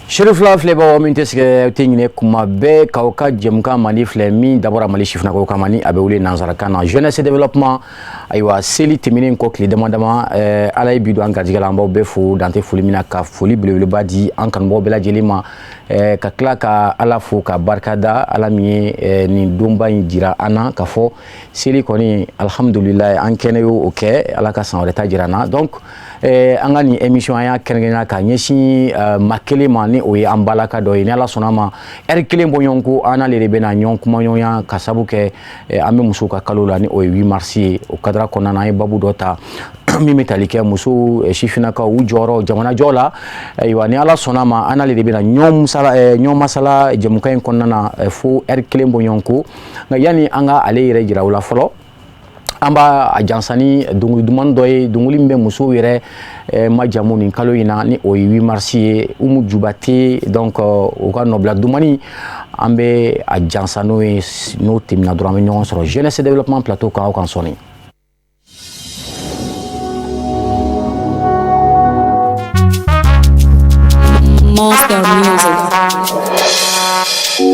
Serifila filɛbagaw min tɛ sɛgɛn tɛ ɲinɛ kuma bɛɛ k'aw ka jɛmukan mandi filɛ min dabɔra Mali sifinnakaw kama ni a bɛ wele nansarakan na jeunesse développement. Ayiwa, seli tɛmɛnen kɔ tile dama dama, Ala ye bi don an garijɛgɛ la. An b'aw bɛɛ fo dante foli min na, ka foli belebeleba di an kanubagaw bɛɛ lajɛlen ma, ka tila ka Ala fo ka barika da Ala min ye nin donba in jira an na k'a fɔ seli kɔni, alhamdulilayi, an kɛnɛ y'o kɛ. Ala ka san wɛrɛ ta jira an na. Donc an ka nin émission, an y'a kɛrɛnkɛrɛnya ka ɲɛsin maa kelen ma, ni o ye an balaka dɔ ye. Ni Ala sɔnna ma, heure kelen bɔ ɲɔgɔn ko, an n'ale de bɛna ɲɔgɔn kumaɲɔgɔnya ka sabu kɛ an bɛ musow ka kalo la, ni o ye 8 mars ye. O cadre kɔnɔna na, an ye babu dɔ ta min bɛ tali kɛ musow sifinnakaw u jɔyɔrɔ jamanajɔ la. Ayiwa, ni Ala sɔnna ma, an n'ale de bɛna ɲɔgɔn masala jɛmukan in kɔnɔna na fo heure kelen bɔ ɲɔgɔn ko. Nka yanni an ka ale yɛrɛ jira o la fɔlɔ, an b'a a jansa ni dɔnkili duman dɔ ye, dɔnkili min bɛ musow yɛrɛ majamu nin kalo in na, ni o ye 8 mars ye, Umu Jubate. Donc u ka nɔbila dumani, an bɛ a jansa n'o ye. N'o tɛmɛna dɔrɔn, an bɛ ɲɔgɔn sɔrɔ jeunesse développement plateau kan. Aw kan sɔnni. Monster Music.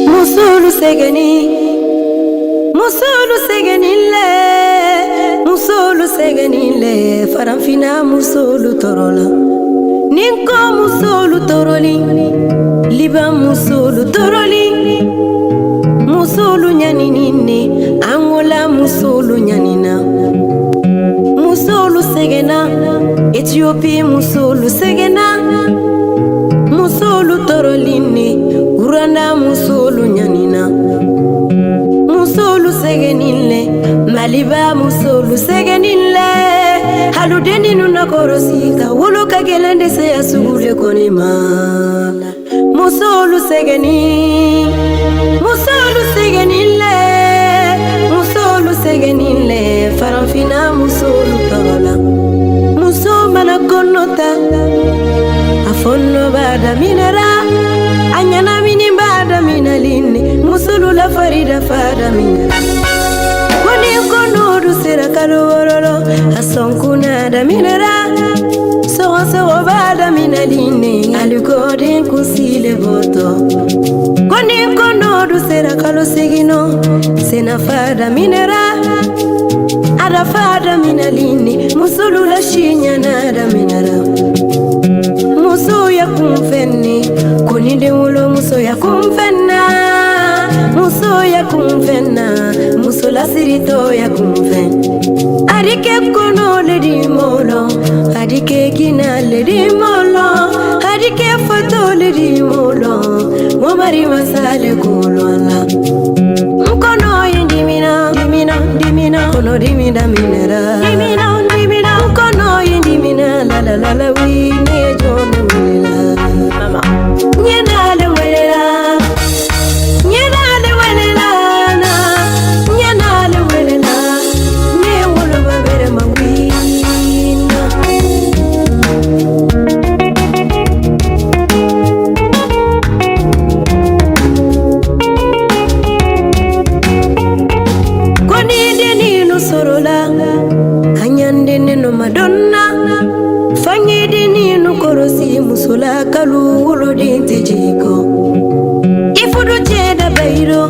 Musolu sɛgɛnni, musolu sɛgɛnni lɛ, musolu sɛgɛnni lɛ, farafinna musolu tɔɔrɔ la. Ni ko musolu tɔɔrɔli, Liban musolu tɔɔrɔli, musolu ɲanini ne, Angola musolu ɲanina, musolu sɛgɛnna, Ethiopie musolu sɛgɛnna, musolu tɔɔrɔli ne, Rwanda musolu ɲanina, musolu sɛgɛnni lɛ, Maliba musolu sɛgɛnni lɛ, haluden ninnu na kɔrɔsi ka wolo ka gɛlɛn dɛsɛya sugu de kɔni ma. Musolu sɛgɛnni, musolu sɛgɛnni lɛ, musolu sɛgɛnni lɛ, farafinna musolu tɔɔrɔ la. Muso mana kɔnɔ ta, a fɔnɔ b'a daminɛra, a ɲɛnamini b'a daminɛlen ne, musolu la farida fa daminɛra. Ko ni kɔnɔ sera kalo 6, a sɔnkunna daminɛra, sɔgɔsɔgɔ b'a daminɛlen ne, alikɔden kunsile bɔtɔ. Ko ni kɔnɔ sera kalo 8, senafa daminɛra, adafa daminɛlen ne, musolu la si ɲɛna daminɛra. Muso ya kunfɛn ne, ko ni den wolo, muso ya kunfɛn na, muso ya kunfɛn na, muso lasiritɔ ya kunfɛn. Adike kɔnɔ le di mɔlɔ, adike kina le di mɔlɔ, adike foto le di mɔlɔ, mɔmari masale kolo la. N kɔnɔ ye dimina, dimina, dimina, kɔnɔ dimi daminɛra, dimina, dimina, n kɔnɔ ye dimina, la la la la wi, ne ye jɔn de welela, mama, n ye n'ale welela, n ye n'ale welela na, n ye n'ale welela, ne ye woloba bɛrɛ ma wi na. Ko ni dennin sɔrɔla, a ɲanden nɔ ma dɔnna, fange dennin kɔrɔsi musola kalu woloden tɛ jigin kɔ. I fudu cɛ dabayirɔ,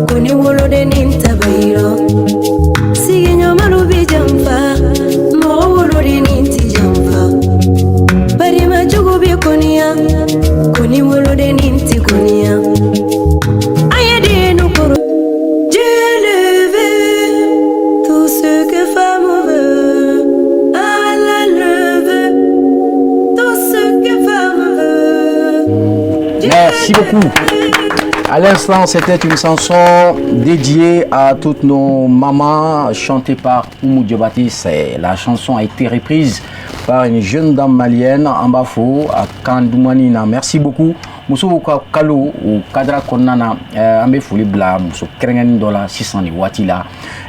ko ni wolodennin tabayirɔ, sigiɲɔgɔnmalu bɛ janfa, mɔgɔ wolodennin tɛ janfa, balima jugu bɛ kɔniya, ko ni wolodennin tɛ kɔniya. An ye den kɔrɔ. Dieu le veut, tout ce que femme veut, Allah le veut, tout ce que femme veut. Dieu Merci beaucoup. À l'instant, c'était une chanson dédiée à toutes nos mamans, chantée par Oumou Diabaté. La chanson a été reprise par une jeune dame malienne, an b'a fo a kan dumani na. Merci beaucoup. Musow ka kalo o cadre kɔnɔna na, an bɛ foli bila muso kɛrɛnkɛrɛnnen dɔ la sisan nin waati la,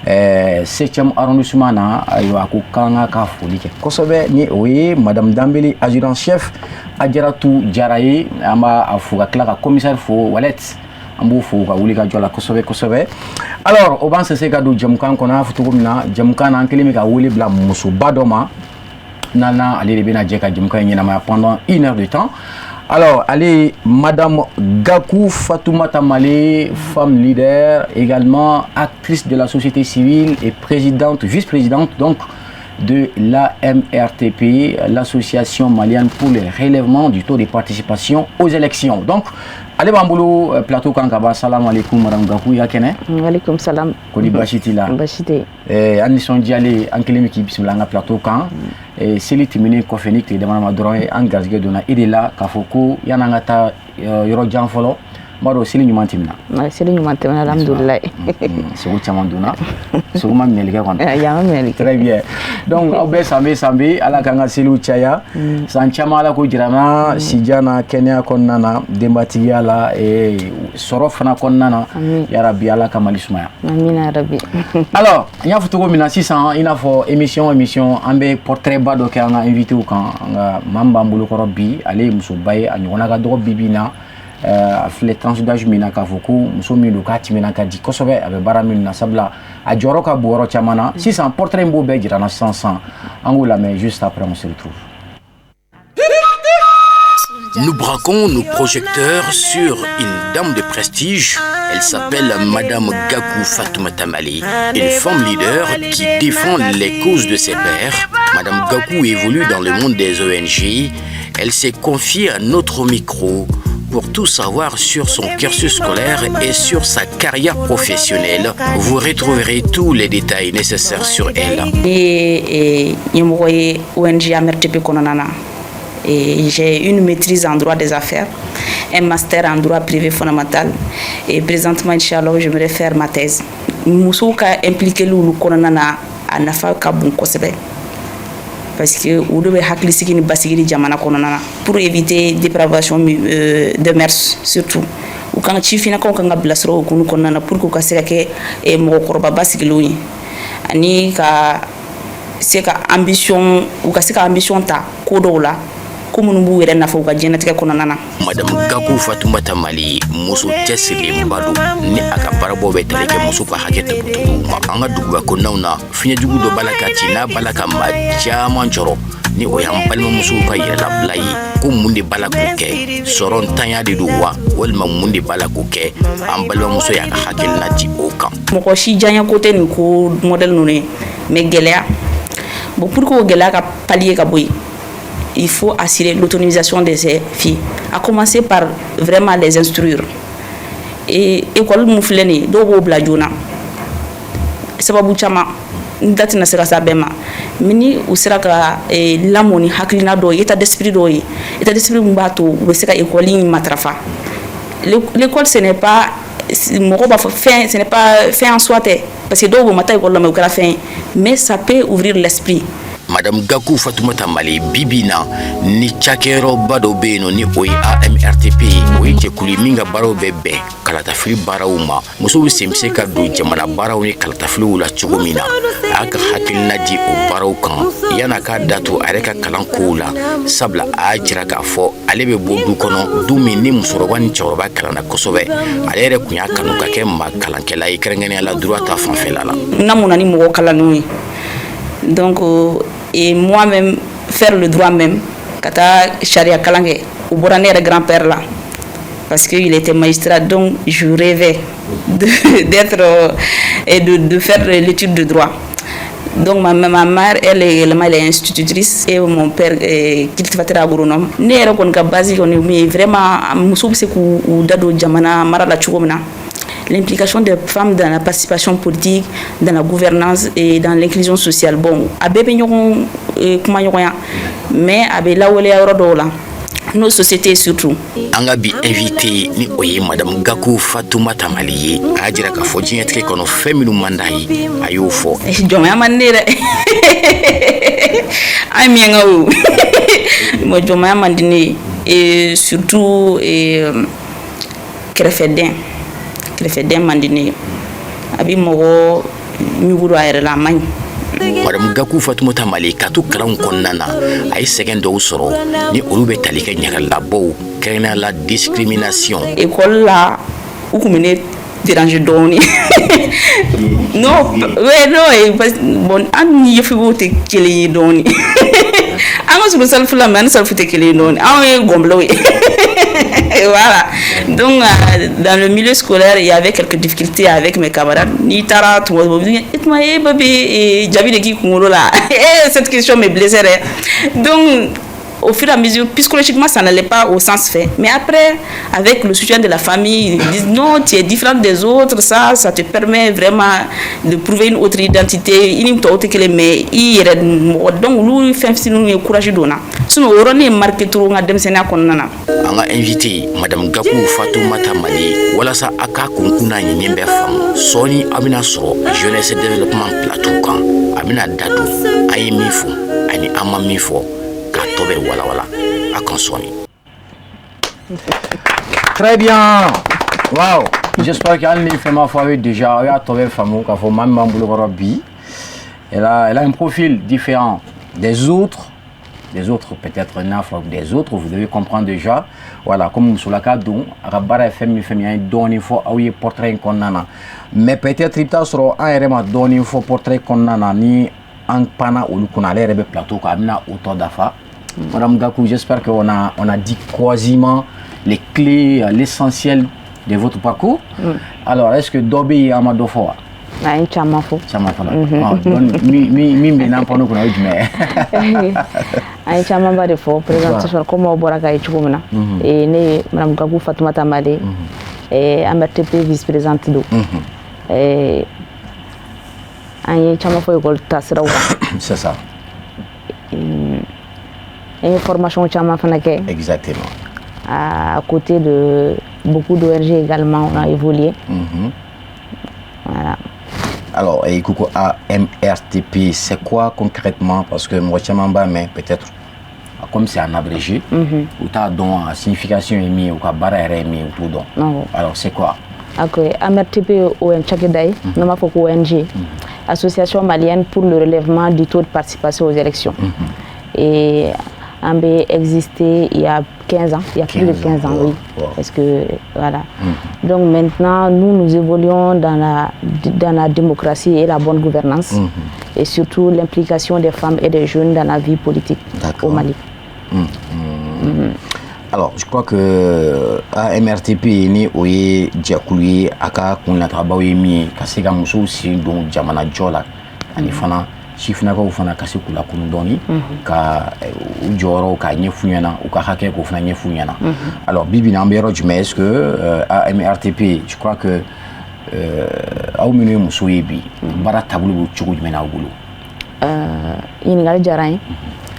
7e arrondissement na. Ayiwa, a ko k'an ka foli kɛ kosɛbɛ, ni o ye Madame Danbele, adjudant chef Ajaratu Jara ye. An b'a fo ka tila ka commissaire fo Walet, an b'o fo ka wuli ka jɔ la kosɛbɛ kosɛbɛ. Alors, o b'an sese ka don jɛmukan kɔnɔ. An y'a fɔ cogo min na, jɛmukan na, an kɛlen bɛ ka wele bila musoba dɔ ma, nana ale de bɛna jɛ ka jɛmukan in ɲɛnamaya pendant une heure de temps. Alors, allez, Madame Gakou Fatoumata Malé, femme leader, également actrice de la société civile et présidente, vice-présidente donc de l'AMRTP, l'association malienne pour le relèvement du taux de participation aux élections. Donc, ale b'an bolo plateau kan ka ban. Salam alaikum, Madame Gakou, i ka kɛnɛ? Alaikum salam. Kɔni baasi t'i la? Baasi tɛ. An nisɔndiyalen, an kɛlen bɛ k'i bisimila an ka plateau kan. Seli tɛmɛnen kɔfɛ ni tile dama dama dɔrɔn ye, an garijɛgɛ donna e de la k'a fɔ ko yan'an ka taa yɔrɔ jan fɔlɔ, n b'a dɔn seli ɲuman tɛmɛna. Seli ɲuman tɛmɛna, alhamdulilayi. Sogo caman donna, sogo ma minɛli kɛ kɔni. Yan ma minɛli kɛ. Très bien. Donc aw bɛɛ sanbe sanbe, Ala k'an ka seliw caya san caman, Ala ko jira n na sijan na, kɛnɛya kɔnɔna na, denbatigiya la, sɔrɔ fana kɔnɔna na. Yarabi, Ala ka Mali sumaya. Amina rabi. Alors, n y'a fɔ cogo min na sisan, i n'a fɔ émission an bɛ portrait ba dɔ kɛ an ka invité kan. Nka maa min b'an bolo kɔrɔ bi, ale ye musoba ye, a ɲɔgɔnna ka dɔgɔ bi bi in na. A filɛ tranche d'âge min na, k'a fɔ ko muso min don k'a timina ka di kosɛbɛ, a bɛ baara min na, sabula a jɔyɔrɔ ka bon yɔrɔ caman na. Sisan portrait in b'o bɛɛ jira n na sisan sisan, an k'o lamɛn. Juste après, on se retrouve. Nous braquons nos projecteurs sur une dame de prestige. Elle s'appelle Madame Gakou Fatoumata Malé, une femme leader qui défend les causes de ses pairs. Madame Gakou évolue dans le monde des ONG. Elle s'est confiée à notre micro pour tout savoir sur son cursus scolaire et sur sa carrière professionnelle. Vous retrouverez tous les détails nécessaires sur elle. Ne ɲɛmɔgɔ ye ONG AMRTP kɔnɔna na. Et j'ai une maîtrise en droit des affaires, un master en droit privé fondamental et présentement, inchallah, j'aimerais faire ma thèse. Musow ka impliqué olu kɔnɔna na, a nafa ka bon kosɛbɛ parce que olu bɛ hakilisigi ni basigi di jamana kɔnɔna na pour éviter dépravation de mœurs. Surtout u kan, sifinnakaw kan ka bilasira o hukumu kɔnɔna na pour que u ka se ka kɛ mɔgɔkɔrɔba basigilenw ye, ani ka se ka ambition, u ka se ka ambition ta ko dɔw la, ko minnu b'u yɛrɛ nafa u ka diɲɛnatigɛ kɔnɔna na. Madame Gakou Fatoumata Mali, muso cɛsirilenba don ni a ka baarabɔ bɛ tali kɛ muso ka hakɛ tɔbɔtɔbɔ ma. An ka duguba kɔnɔnaw na, fiɲɛjugu dɔ b'a la ka ci, n'a b'a la ka maa caman jɔrɔ, ni o y'an balimamusow ka yɛrɛlabila ye. Ko mun de b'a la k'o kɛ? Sɔrɔ ntanya de don wa, walima mun de b'a la k'o kɛ? An balimamuso y'a ka hakilina di o kan. Mɔgɔ si diyaɲɛ ko tɛ nin ko modèle ninnu ye, mais gɛlɛya. Bon, pour que o gɛlɛya ka pallier ka bɔ yen, il faut assurer l'autonomisation de ces filles, à commencer par vraiment les instruire. Et école mun filɛ nin ye, dɔw b'o bila joona sababu caman, n da tɛna se ka s'a bɛɛ ma, mais ni u sera ka lamɔ ni hakilina dɔw ye, état d'esprit dɔw ye, état d'esprit min b'a to u bɛ se ka école in matarafa. L'école, ce n'est pas, mɔgɔw b'a fɔ fɛn, ce n'est pas fin en soi tɛ, parce que dɔw b'o ma taa école la, mais o kɛra fɛn ye, mais ça peut ouvrir l'esprit. Madame Gakou Fatoumata Mali, bibi na ni cakɛyɔrɔba dɔ bɛ yen nɔ, ni o ye AMRTP ye, o ye jɛkulu ye min ka baaraw bɛ bɛn kalatafili baaraw ma, musow sen bɛ se ka don jamana baaraw ni kalatafiliw la cogo min na. A y'a ka hakilina di o baaraw kan yan'a k'a da to a yɛrɛ ka kalan kow la, sabula a y'a jira k'a fɔ ale bɛ bɔ du kɔnɔ, du min ni musokɔrɔba ni cɛkɔrɔba kalanna kosɛbɛ. Ale yɛrɛ tun y'a kanu ka kɛ maa kalankɛla ye, kɛrɛnkɛrɛnnenya la droit ta fanfɛla la. N lamɔna ni mɔgɔ kalannenw ye, donc et moi-même, faire le droit même, ka taa sariya kalan kɛ, o bɔra ne yɛrɛ grand-père la parce qu'il était magistrat. Donc je rêvais d'être et de faire l'étude de droit. Donc ma mère, elle également, elle est institutrice et mon père est cultivateur agronome. Ne yɛrɛ kɔni ka base kɔni min ye vraiment, musow bɛ se k'u da don jamana mara la cogo min na, l'implication des femmes dans la participation politique, dans la gouvernance et dans l'inclusion sociale. Bon, a bɛɛ bɛ ɲɔgɔn kuma ɲɔgɔnya, mais a bɛ lawaleya yɔrɔ dɔw la, nos sociétés surtout. An ka bi invité, ni o ye Madame Gakou Fatoumata Mali ye, a y'a jira k'a fɔ diɲɛtigɛ kɔnɔ, fɛn minnu man d'a ye, a y'o fɔ. Jɔnmaya man di ne ye dɛ, an ye miyankaw ye. Bon, jɔnmaya man di ne ye et surtout kɛrɛfɛdɛn, kɛrɛfɛdɛn man di ne ye, a bɛ mɔgɔ ɲugu don a yɛrɛ la, a man ɲi. Madame Gakou Fatoumata Mali, ka to kalanw kɔnɔna na, a ye sɛgɛn dɔw sɔrɔ, ni olu bɛ tali kɛ ɲagalabɔw, kɛrɛnkɛrɛnnenya la discrimination. École la, u kun bɛ ne déranger dɔɔni. Non, ouais, non, parce bon, an ni yefigiw tɛ kelen ye dɔɔni. An ka surun salifu la, mais an ni salifu tɛ kelen ye dɔɔni. Anw ye gɔnbilaw ye. Voilà. Donc, dans le milieu scolaire, il y avait quelques difficultés avec mes camarades. N'i taara tuma dɔw, e tuma e ba bɛ jabi de k'i kunkolo la. Eh, cette question me blessait dɛ. Donc, au fur et à mesure, psychologiquement, ça n'allait pas au sens fait. Mais après, avec le soutien de la famille, ils disent non, tu es différente des autres, ça te permet vraiment de prouver une autre identité. I ni tɔw tɛ kelen, mais i yɛrɛ mɔgɔ. Donc, olu fɛn fitininw ye courage don n na. Sinon, o yɔrɔnin ye marqué trop n ka denmisɛnninya kɔnɔna na. An ka invité, Madame Gakou Fatoumata Male, walasa a k'a kunkun n'a ɲɛɲɛ bɛɛ faamu, sɔɔni a bɛna sɔrɔ jeunesse développement plateau kan. A bɛna da don an ye min fɔ ani an ma min fɔ, k'a tɔ bɛ walawala a kan sɔɔni. Très bien. Wow. J'espère que hali ni fɛn ma fɔ aw ye déjà, aw y'a tɔ bɛɛ faamu k'a fɔ maa min b'an bolokɔrɔ bi, elle a un profil différent des autres, des autres peut-être n'a fɔra des autres, vous devez comprendre déjà. Voilà, comme musolaka don, a ka baara ye fɛn min, fɛn min, an ye dɔɔnin fɔ aw ye portrait in kɔnɔna na, mais peut-être i bɛ taa sɔrɔ an yɛrɛ ma dɔɔnin fɔ portrait kɔnɔna na ni an panna olu kunna. Ale yɛrɛ bɛ plateau kan, a bɛna o tɔ dafa. Madame Gakou, j'espère qu'on a dit quasiment les clés, l'essentiel de votre parcours. Alors, est-ce que dɔ bɛ yen an ma dɔ fɔ wa? An ye caman fɔ. Caman fɔla. Donc min bɛ n'an pan'o kunna, o ye jumɛn ye? An ye camanba de fɔ présentation, comme aw bɔra k'a ye cogo min na. Ne ye Madame Gakou Fatoumata Male, AMRTP vice-présidente don. An ye caman fɔ école taasiraw kan. C'est ça. An ye formation caman fana kɛ. Exactement. À côté de beaucoup d'ONG également, on a évolué. Voilà. Alors, et ko AMRTP, c'est quoi concrètement? Parce que mɔgɔ caman b'a mɛn peut-être, comme c'est en abrégé, u t'a dɔn a signification ye min ye, u ka baara yɛrɛ ye min ye, u t'o dɔn. Alors, c'est quoi? Ok, AMRTP ye ON cakɛda ye, n'an b'a fɔ ko ONG, Association malienne pour le relèvement du taux de participation aux élections. Et an bɛ existé il y a 15 ans, il y a plus de 15 ans, oui. Parce que, voilà. Donc maintenant, nous, nous évoluons dans la démocratie et la bonne gouvernance. Et surtout l'implication des femmes et des jeunes dans la vie politique au Mali. Alors, je crois que AMRTP ni o ye jɛkulu ye, a ka kunlatagabaw ye min ye ka se ka musow sen don jamana jɔ la, ani fana sifinnakaw fana ka se k'u lakunu dɔɔni, ka u jɔyɔrɔw k'a ɲɛf'u ɲɛna, u ka hakɛ k'o fana ɲɛf'u ɲɛna. Alors, bi bi in na, an bɛ yɔrɔ jumɛn? Est-ce que AMRTP, je crois que aw minnu ye musow ye bi, baara taabolo bɛ cogo jumɛn na aw bolo? Ɲininkali diyara n ye.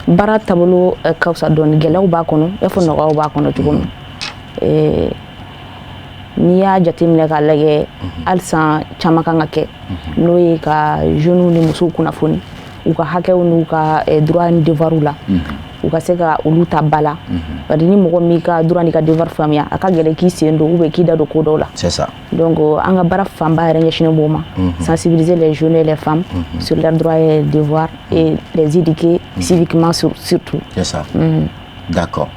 Baara taabolo ka fisa dɔɔni, gɛlɛyaw b'a kɔnɔ i n'a fɔ nɔgɔyaw b'a kɔnɔ cogo min. N'i y'a jateminɛ k'a lajɛ, halisa caman kan ka kɛ, n'o ye ka jeunes ni musow kunnafoni u ka hakɛw n'u ka droit ni devoir la, u ka se ka olu ta ba la. Bari ni mɔgɔ m'i ka droit n'i ka devoir faamuya, a ka gɛlɛn k'i sen don ou bien k'i da don ko dɔw la. C'est ça. Donc an ka baara fanba yɛrɛ ɲɛsinnen b'o ma, sensibiliser les jeunes et les femmes sur leurs droits et devoirs et les éduquer civiquement surtout. C'est ça. D'accord.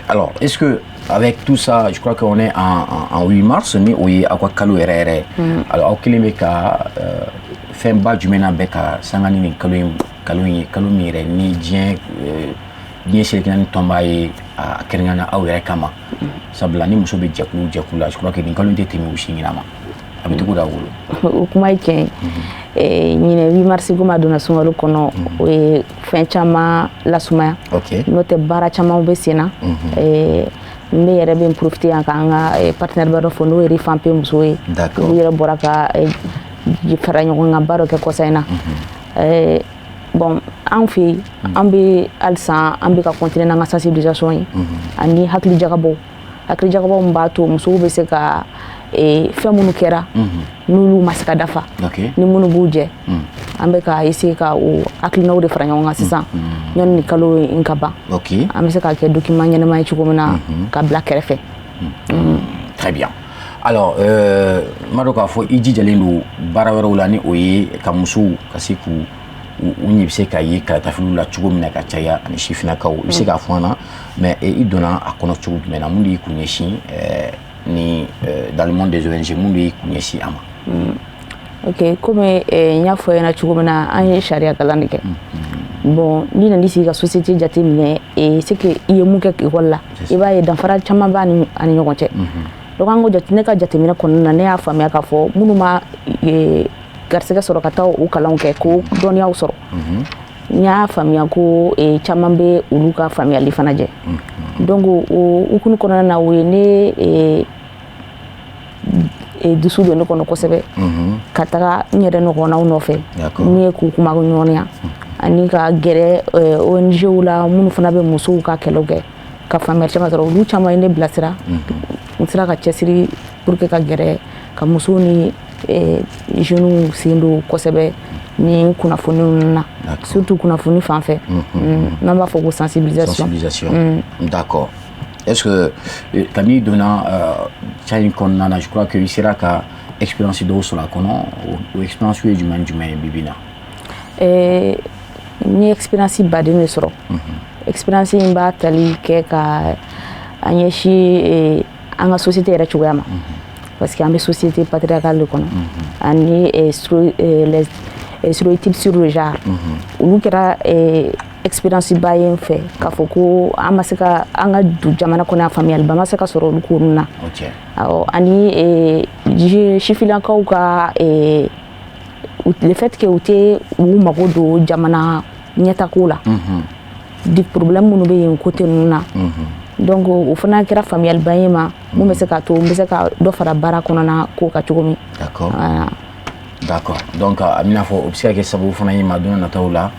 Alors, est-ce que avec tout ça, je crois qu'on est en 8 mars, ni o ye aw ka kalo yɛrɛ yɛrɛ. Alors, aw kelen bɛ ka fɛnba jumɛn na bɛ ka sanga ni nin kalo in, kalo in ye kalo min yɛrɛ ni diɲɛ seleke naani tɔnba ye a kɛrɛnkɛrɛnna aw yɛrɛ kama, sabula ni muso bɛ jɛkulu jɛkulu la, je crois que nin kalo in tɛ tɛmɛ u si ɲinama a bɛ togo d'aw bolo. O kuma ye tiɲɛ ye. Ɲinɛ 8 mars, komi a donna sunkalo kɔnɔ, o ye fɛn caman lasumaya. N'o tɛ, baara caman bɛ sen na. N bɛ yɛrɛ bɛ n profiter yan k'an ka partenaire ba dɔ fɔ, n'o ye RIFANP muso ye. Olu yɛrɛ bɔra ka fara ɲɔgɔn kan ba dɔ kɛ kɔsa in na. Bon, an fɛ yen, an bɛ halisa an bɛ ka continuer n'an ka sensibilisation ye ani hakili jagabɔ, hakili jagabɔ min b'a to musow bɛ se ka fɛn minnu kɛra n'olu ma se ka dafa ni minnu b'u jɛ, an bɛ ka essayer ka o hakilinaw de fara ɲɔgɔn kan sisan yanni nin kalo in ka ban, an bɛ se k'a kɛ document ɲɛnama ye cogo min na ka bila kɛrɛfɛ. Très bien. Alors, n b'a dɔn k'a fɔ i jijalen don baara wɛrɛw la, ni o ye ka musow ka se k'u u ɲɛ bɛ se ka ye kalatafiliw la cogo min na ka caya, ani sifinnakaw. I bɛ se k'a fɔ an na, mais i donna a kɔnɔ cogo jumɛn na? Mun de y'i kun ɲɛsin ni dans le monde des ONG, mun de y'i kun ɲɛsin a ma? Ok, komi n y'a fɔ ɲɛna cogo min na, an ye sariya kalan de kɛ. Bon, n'i nana sigi ka société jateminɛ, c'est que i ye mun kɛ école la, i b'a ye danfara caman b'a ni ani ɲɔgɔn cɛ. Donc an ko jate, ne ka jateminɛ kɔnɔna na, ne y'a faamuya k'a fɔ minnu ma garisɛgɛ sɔrɔ ka taa o kalanw kɛ k'o dɔnniyaw sɔrɔ, n y'a faamuya ko caman bɛ olu ka faamuyali fana jɛ. Donc o hukumu kɔnɔna na, o ye ne dusu don ne kɔnɔ kosɛbɛ ka taga n yɛrɛ ɲɔgɔnnaw nɔfɛ, min ye k'u kuma ɲɔgɔnya ani ka gɛrɛ ONG la minnu fana bɛ musow ka kɛlɛw kɛ, ka faamuyali caman sɔrɔ. Olu caman ye ne bilasira, n sera ka cɛsiri pour que ka gɛrɛ ka musow ni jeunes sen don kosɛbɛ ni kunnafoni ninnu na, surtout kunnafoni fan fɛ, n'an b'a fɔ ko sensibilisation. Sensibilisation, d'accord. Est-ce que kabini donna ca in kɔnɔna na, je crois que i sera ka expérience dɔw sɔrɔ a kɔnɔ? O expérience ye jumɛn jumɛn ye bi bi in na? N ye expérience baden de sɔrɔ. Expérience in b'a tali kɛ ka an ɲɛsin an ka société yɛrɛ cogoya ma, parce que an bɛ société patriarcale de kɔnɔ, ani les stéréotypes sur le genre. Olu kɛra expérience ba ye n fɛ, k'a fɔ ko an ma se ka an ka du jamana kɔnɔ yan, faamuyaliba ma se ka sɔrɔ olu ko ninnu na. Awɔ, ani sifinnakaw ka le fait que u tɛ u mago don jamana ɲɛtako la, di problème minnu bɛ yen côté ninnu na. Donc o fana kɛra faamuyaliba ye ma mun bɛ se k'a to n bɛ se ka dɔ fara baara kɔnɔna ko kan cogo min. D'accord. D'accord. Donc a bɛna fɔ o bɛ se ka kɛ sababu fana ye ma don nataw la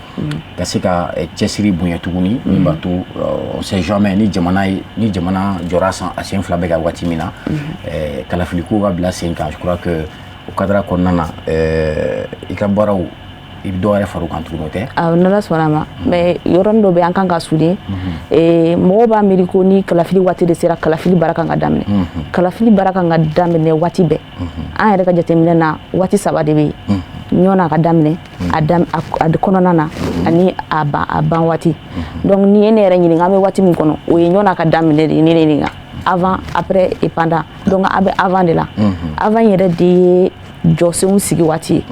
ka se ka cɛsiri bonya tuguni, min b'a to, on sait jamais, ni jamana ye, ni jamana jɔra a sen fila bɛ ka waati min na, kalafiliko ka bila sen kan. Je crois que o cadre kɔnɔna na, i ka baaraw, i bɛ dɔ wɛrɛ fara o kan tuguni, o tɛ? Awɔ, n'Ala sɔnna a ma. Mais yɔrɔnin dɔ bɛ yen, an kan ka souligner. Mɔgɔw b'a miiri ko ni kalafili waati de sera, kalafili baara kan ka daminɛ. Kalafili baara kan ka daminɛ waati bɛɛ. An yɛrɛ ka jateminɛ na, waati saba de bɛ yen: ɲɔn'a ka daminɛ, a kɔnɔna na, ani a ban, a ban waati. Donc ni ye ne yɛrɛ ɲininka, an bɛ waati min kɔnɔ, o ye ɲɔn'a ka daminɛ de ye. Ne ɲininka avant, après et pendant. Donc a bɛ avant de la. Avant yɛrɛ de ye jɔsenw sigi waati ye.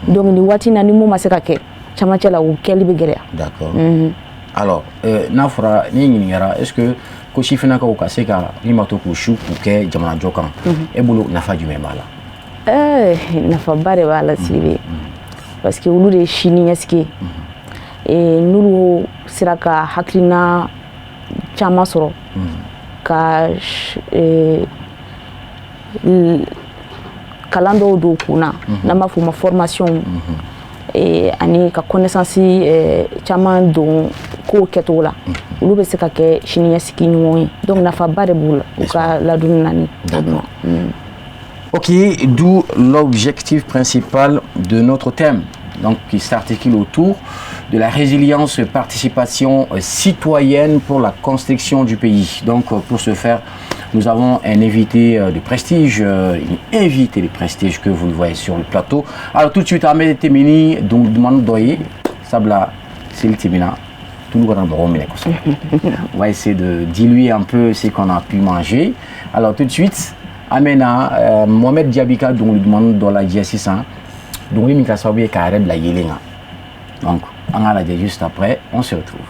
Donc ni waati na, ni mun ma se ka kɛ camancɛ la, o kɛli bɛ gɛlɛya. D'accord. Alors n'a fɔra n'i ɲininkara, est ce que ko sifinnakaw ka se ka min b'a to k'u su k'u kɛ jamanajɔ kan, e bolo nafa jumɛn b'a la? Nafaba de b'a la, Sidibe, parce que olu de ye sini ɲɛsigi ye. N'olu sera ka hakilina caman sɔrɔ ka kalan dɔw don kun na, n'an b'a fɔ o ma formation, ani ka connaissance caman don kow kɛcogo la, olu bɛ se ka kɛ siniɲɛsigi ɲumanw ye. Donc nafaba de b'u la, u ka ladonni na ni. D'accord. Ok, d'où l'objectif principal de notre thème, donc qui s'articule autour de la résilience, participation citoyenne pour la construction du pays. Donc pour ce faire, nous avons un invité de prestige, une invitée de prestige que vous le voyez sur le plateau. Alors tout de suite, Ahmed Temini, donc demande doyer, sabula seli tɛmɛna, tout le monde. On va essayer de diluer un peu ce qu'on a pu manger. Alors tout de suite, Amena Mohamed Diaby ka dɔnkili duman dɔ lajɛ sisan, dɔnkili min ka sababu ye k'a yɛrɛ bila yelen kan. Donc an k'a lajɛ, juste après on se retrouve.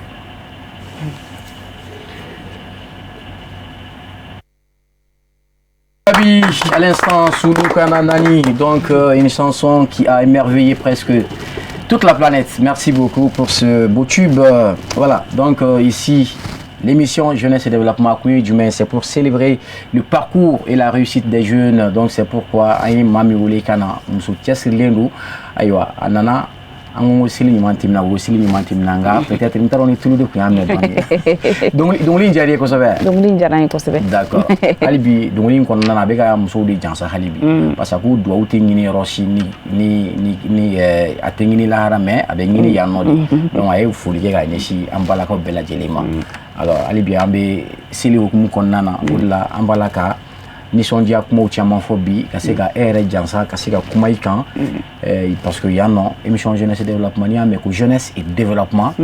Diaby, à l'instant, Soulou Kananani, donc une chanson qui a émerveillé presque toute la planète. Merci beaucoup pour ce beau tube. Voilà, donc ici, l'émission Jeunesse et Développement du, c'est pour célébrer le parcours et la réussite des jeunes. Donc c'est pourquoi an ye maa min wele ka na, muso cɛsirilen don. Ayiwa, a nana, an ko seli ɲuman tɛmɛna, o seli ɲuman tɛmɛna, nka peut-être n t'a dɔn ni tulu de tun y'a minɛ dɔɔni. Dɔnkili in diyara i ye kosɛbɛ? Dɔnkili in diyara n ye kosɛbɛ. D'accord. Hali bi dɔnkili in kɔnɔna na, a bɛ ka musow de jansa hali bi, parce que k'u duwawu tɛ ɲini yɔrɔ si ni a tɛ ɲini lahara, mais a bɛ ɲini yan nɔ de. Donc a ye foli kɛ ka ɲɛsin an balakaw bɛɛ lajɛlen ma. Alors hali bi an bɛ seli hukumu kɔnɔna na, o de la an b'a la ka nisɔndiya kumaw caman fɔ bi, ka se ka e yɛrɛ jansa, ka se ka kuma i kan, parce que yan nɔ, émission Jeunesse et Développement, n'i y'a mɛn ko jeunesse et développement,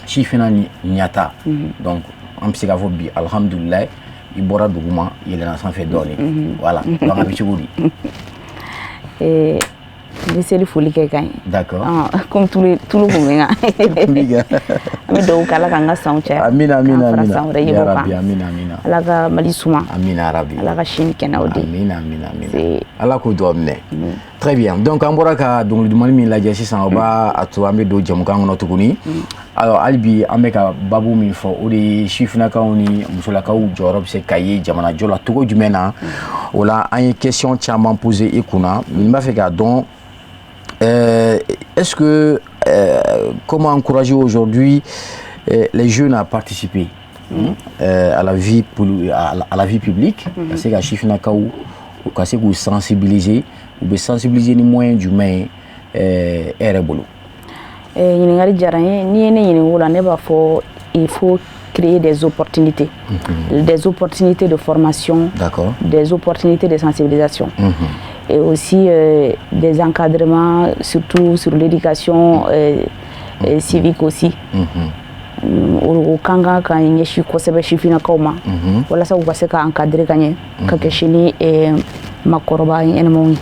sifinna ni ɲata. Donc an bɛ se k'a fɔ bi, alhamdulilayi, i bɔra dugu ma, yɛlɛnna sanfɛ dɔɔni. Voilà, donc a bɛ cogo di? N bɛ seli foli kɛ ka ɲi. D'accord. Comme tulu tulu kun bɛ n kan. An bɛ dugawu kɛ, Ala k'an ka sanw caya. Amina, amina. K'an fara Amina. san wɛrɛ Ya yebɔ Rabbi. kan. Amina, amina. Ala ka Mali suma. Amina Rabbi. Ala ka si ni kɛnɛyaw di. Amina, amina, amina. Ala k'u dugawu minɛ. Très bien. Donc an bɔra ka dɔnkili dumani min lajɛ sisan, o b'a a to an bɛ don jamukan kɔnɔ tuguni. Alors, hali bi an bɛ ka babu min fɔ, o de ye sifinnakaw ni musolakaw jɔyɔrɔ bɛ se ka ye jamanajɔ la cogo jumɛn na. O la, an ye question caman poser i kunna. N b'a fɛ k'a dɔn, est-ce que comment encourager aujourd'hui les jeunes à participer à la vie publique, ka se ka sifinnakaw u ka se k'u sensibiliser, u bɛ sensibiliser ni moyen jumɛn ye e yɛrɛ bolo? Ɲininkali diyara n ye. N'i ye ne ɲininka o la, ne b'a fɔ il faut créer des opportunités, des opportunités de formation, des opportunités de sensibilisation et aussi des encadrements, surtout sur l'éducation civique aussi. O kan ka ɲɛsin kosɛbɛ sifinnakaw ma walasa u ka se ka encadrer ka ɲɛ ka kɛ sini makɔrɔba ɲɛnamaw ye.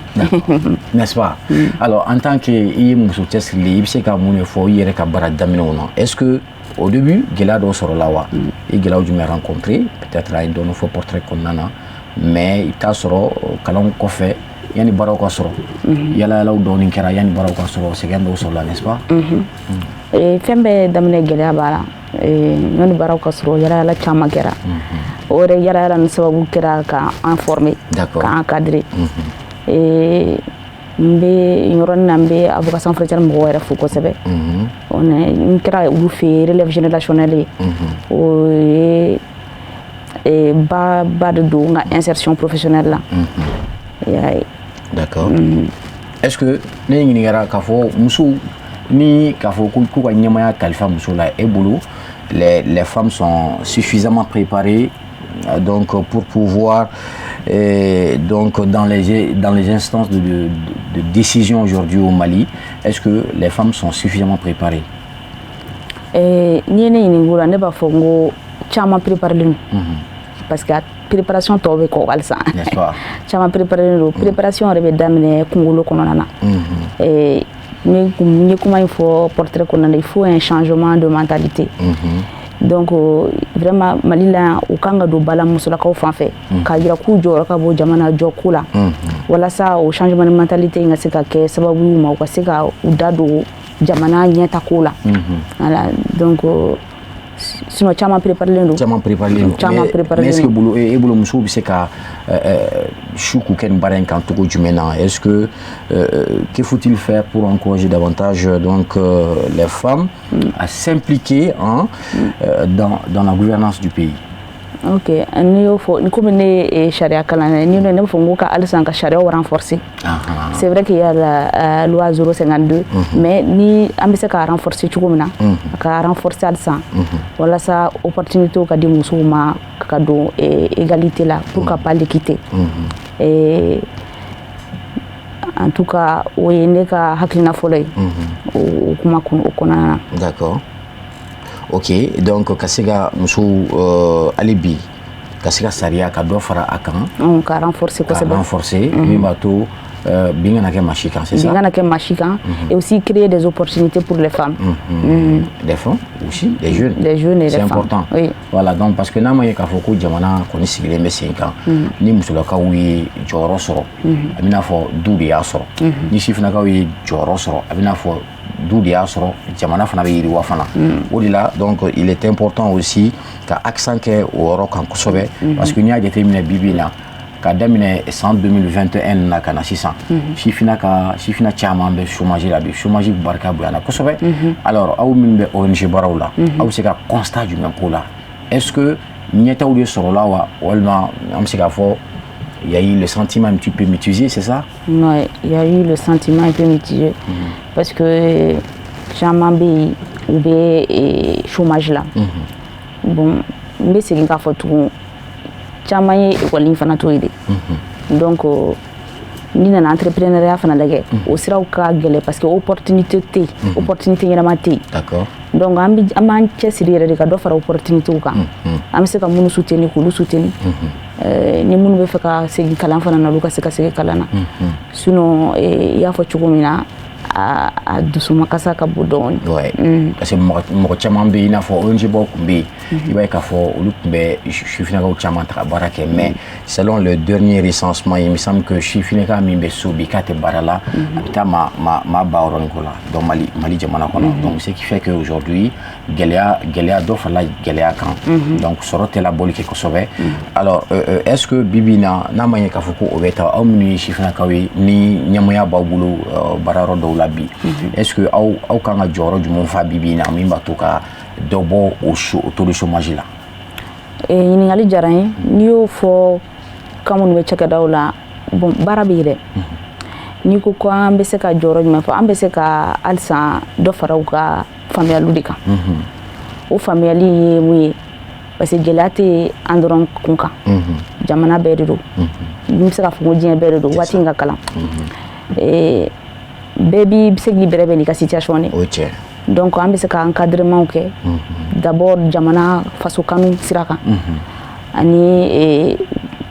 N'est-ce pas? Alors, en tant que i ye muso cɛsirilen, i bɛ se ka mun de fɔ i yɛrɛ ka baara daminɛw na? Est-ce que au début gɛlɛya dɔw sɔrɔla wa? I gɛlɛyaw jumɛn rencontré? Peut-être a ye dɔɔni fɔ portrait kɔnɔna na, mais i bɛ taa sɔrɔ kalanw kɔfɛ, yanni baaraw ka sɔrɔ, yala yalaw dɔɔni kɛra yanni baaraw ka sɔrɔ, sɛgɛn dɔw sɔrɔla, n'est-ce pas? Fɛn bɛɛ daminɛ gɛlɛya b'a la. Yanni baaraw ka sɔrɔ, yala yala caman kɛra. O yɛrɛ yala yala ni sababu kɛra ka an former, ka encadrer. N bɛ yɔrɔnin na, n bɛ Avocats sans frontières mɔgɔw yɛrɛ fo kosɛbɛ. N kɛra olu fɛ yen relève générationnelle ye. O ye ba ba de don n ka insertion professionnelle la. I y'a ye. D'accord. Est-ce que ne ɲininkara k'a fɔ musow ni k'a fɔ ko k'u ka ɲɛmaaya kalifa muso la, e bolo, les femmes sont suffisamment préparées donc pour pouvoir donc dans les instances de décision aujourd'hui au Mali, est-ce que les femmes sont suffisamment préparées? N'i ye ne ɲininka o la, ne b'a fɔ n ko caman préparelen don, parce que a préparation tɔw bɛ kɔ halisa. N'est-ce pas? Caman préparelen don. Préparation yɛrɛ bɛ daminɛ kunkolo kɔnɔna na. Ne kun n ye kuma in fɔ portrait kɔnɔna na, il faut un changement de mentalité. Donc vraiment, Mali la yan, u kan ka don ba la musolakaw fan fɛ k'a yira k'u jɔyɔrɔ ka bon jamana jɔ ko la, walasa o changement de mentalité in ka se ka kɛ sababu y'u ma, u ka se ka u da don jamana ɲɛtako la. Voilà, donc sinon caman préparelen don. Caman préparelen don. Caman préparelen Mais est-ce que don. bolo, e bolo, musow bɛ se ka su k'u kɛ nin baara in kan cogo jumɛn na? Est-ce que que faut-il faire pour encourager davantage donc les femmes à s'impliquer, hein, dans la gouvernance du pays? Ok, n'i y'o fɔ, komi ne ye sariya kalan ni ne b'a fɔ n ko ka halisa ka sariyaw renforcer. C'est vrai qu'il y a la loi 052, mais ni an bɛ se ka renforcer cogo min na, a ka renforcer halisa walasa opportunité ka di musow ma ka don égalité la, pourquoi pas l'équité. Et en tout cas, o ye ne ka hakilina fɔlɔ ye o kuma kun o kɔnɔna na. D'accord. Ok, donc ka se ka musow hali bi ka se ka sariya ka dɔ fara a kan. Ka renforcer ka kosɛbɛ. Renforcer min b'a to bin kana kɛ maa si kan, c'est ça? Bin kana kɛ maa si kan, et aussi créer des opportunités pour les femmes. Des femmes aussi, des jeunes. Des jeunes et C'est des femmes. important. Oui. Voilà, donc parce que n'a ma ye k'a fɔ ko jamana kɔni sigilen bɛ sen kan, ni musolakaw ye jɔyɔrɔ sɔrɔ, a bɛna fɔ du de y'a sɔrɔ. Ni sifinnakaw ye jɔyɔrɔ sɔrɔ, a bɛna fɔ du de y'a sɔrɔ, jamana fana bɛ yiriwa fana. O de la, donc il est important aussi ka accent kɛ o yɔrɔ kan kosɛbɛ, parce que n'i y'a jateminɛ bi bi in na, ka daminɛ san 2021 na ka na sisan, sifina ka sifina caman bɛ chômage la bi, chômage barika bonyana kosɛbɛ. Alors, aw minnu bɛ ONG baaraw la, aw bɛ se ka constat jumɛn k'o la? Est-ce que ɲɛtaw de sɔrɔla wa, walima an bɛ se k'a fɔ il y a eu le sentiment un petit peu mitigé, c'est ça? Non, il y a eu le sentiment un peu mitigé. Parce que caman bɛ yen, u bɛ chômage la. Bon, n bɛ segin k'a fɔ tugun, caman ye ekɔli fana to yen de. Donc n'i nana entrepreneuriat fana lajɛ, o siraw ka gɛlɛn parce que opportunité tɛ yen, opportunité ɲɛnama tɛ yen. Donc an b'an cɛsiri yɛrɛ de ka dɔ fara opportunité kan. An bɛ se ka minnu soutenir, k'olu soutenir. Ni minnu bɛ fɛ ka segin kalan fana na, olu ka se ka segin kalan na. Sinon, i y'a fɔ cogo min na, a dusumakasa ka bon dɔɔni. Ouais. Parce que mɔgɔ caman bɛ yen, i n'a fɔ ONG baw tun bɛ yen, i b'a ye k'a fɔ olu tun bɛ sifinnakaw caman ta ka baara kɛ, mais selon le dernier recensement, il me semble que sifinnaka min bɛ so bi k'a tɛ baara la, a bɛ taa maa 60 000 ni kɔ la, donc Mali jamana kɔnɔ. Donc ce qui fait que aujourd'hui, gɛlɛya dɔ farala gɛlɛya kan, donc sɔrɔ tɛ labɔli kɛ kosɛbɛ. Alors est-ce que bi bi in na, n'a ma ɲɛ k'a fɔ ko o bɛ taa, aw minnu ye sifinnakaw ye ni ɲɛmɔgɔya b'aw bolo baarayɔrɔ dɔw la bi, est-ce que aw kan ka jɔyɔrɔ jumɛn fa bi bi in na min b'a to ka dɔ bɔ o taux de chômage la? Ɲininkali diyara n ye. N'i y'o fɔ kan minnu bɛ cakɛdaw la, bon, baara bɛ yen dɛ. N'i ko an bɛ se ka jɔyɔrɔ jumɛn fɔ, an bɛ se ka halisa dɔ fara u ka faamuyaliw de kan. O faamuyali ye mun ye? Parce que gɛlɛya tɛ an dɔrɔn kun kan, jamana bɛɛ de don, n bɛ se k'a fɔ ko diɲɛ bɛɛ de don. Waati in ka kalan, bɛɛ b'i se k'i bɛrɛbɛn n'i ka situation de. O ye tiɲɛ. Donc an bɛ se ka encadrement kɛ d'abord jamana faso kanu sira kan, ani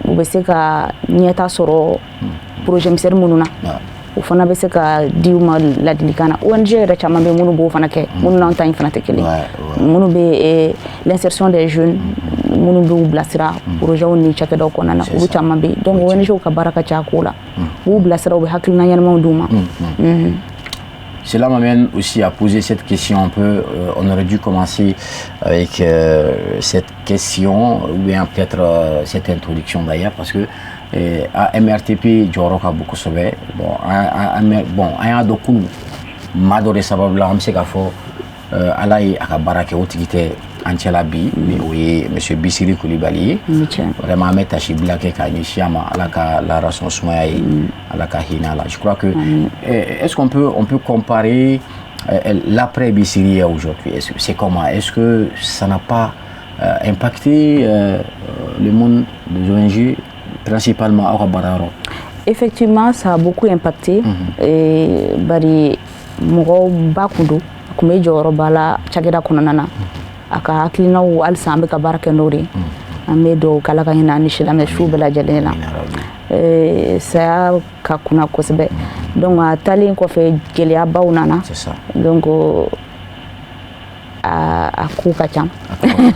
u bɛ se ka ɲɛta sɔrɔ projet misɛnnin minnu na, o fana bɛ se ka di u ma ladilikan na. ONG yɛrɛ caman bɛ minnu b'o fana kɛ, minnu n'an ta in fana tɛ kelen, minnu bɛ l'insertion des jeunes, minnu b'u bilasira projet ni cakɛdaw kɔnɔna na, olu caman bɛ yen. Donc ONG ka baara ka ca ko la, u b'u bilasira, u bɛ hakilina ɲɛnamaw d'u ma. Cela m'amène aussi à poser cette question un peu. On aurait dû commencer avec cette question, ou bien peut-être cette introduction d'ailleurs, parce que AMRTP jɔyɔrɔ ka bon kosɛbɛ. Bon, bon, an y'a dɔn kunun maa dɔ de sababu la, an bɛ se k'a fɔ Ala ye a ka baara kɛ, o tigi tɛ an cɛla bi, ni o ye monsieur Bisiri Kulibali ye. Vraiment, an bɛ tasi bila kɛ k'a ɲɛsin a ma. Ala ka lahara sɔn sumaya ye, Ala ka hinɛ a la. Je crois que est-ce qu'on peut comparer l'après Bisiri aujourd'hui? C'est comment? Est-ce que ça n'a pas impacté le monde des ONG, principalement aw ka baara yɔrɔ? Effectivement, ça a beaucoup impacté. Bari mɔgɔw ba kun don, a kun bɛ jɔyɔrɔba la cakɛda kɔnɔna na. A ka hakilinaw, halisa an bɛ ka baara kɛ n'o de ye. An bɛ dugawu k'Ala ka hinɛ ani silamɛ su bɛɛ lajɛlen na. Saya ka kunna kosɛbɛ. Donc a taalen kɔfɛ, gɛlɛyabaw nana. Donc a ko ka ca,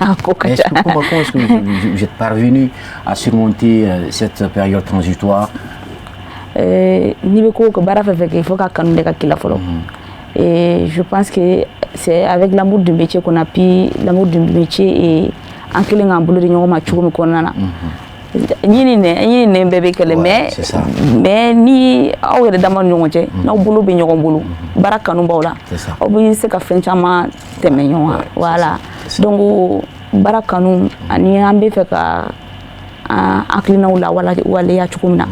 a ko ka ca. Comment est-ce que vous êtes parvenu à surmonter cette période transitoire? N'i bɛ ko baara fɛn fɛn kɛ, il faut ka kanu de ka k'i la fɔlɔ. Et je pense que c'est avec l'amour du métier qu'on a pu, l'amour du métier et an kɛlen k'an bolo di ɲɔgɔn ma cogo min kɔnɔna na, ɲini nɛ ɲini nɛ bɛɛ bɛ kɛlɛ, mais ni aw yɛrɛ dama ni ɲɔgɔn cɛ, n'aw bolo bɛ ɲɔgɔn bolo, baara kanu b'aw la, aw bɛ se ka fɛn caman tɛmɛ ɲɔgɔn kan. Voilà, donc baara kanu ani an bɛ fɛ ka an hakilinaw la waleya cogo min na,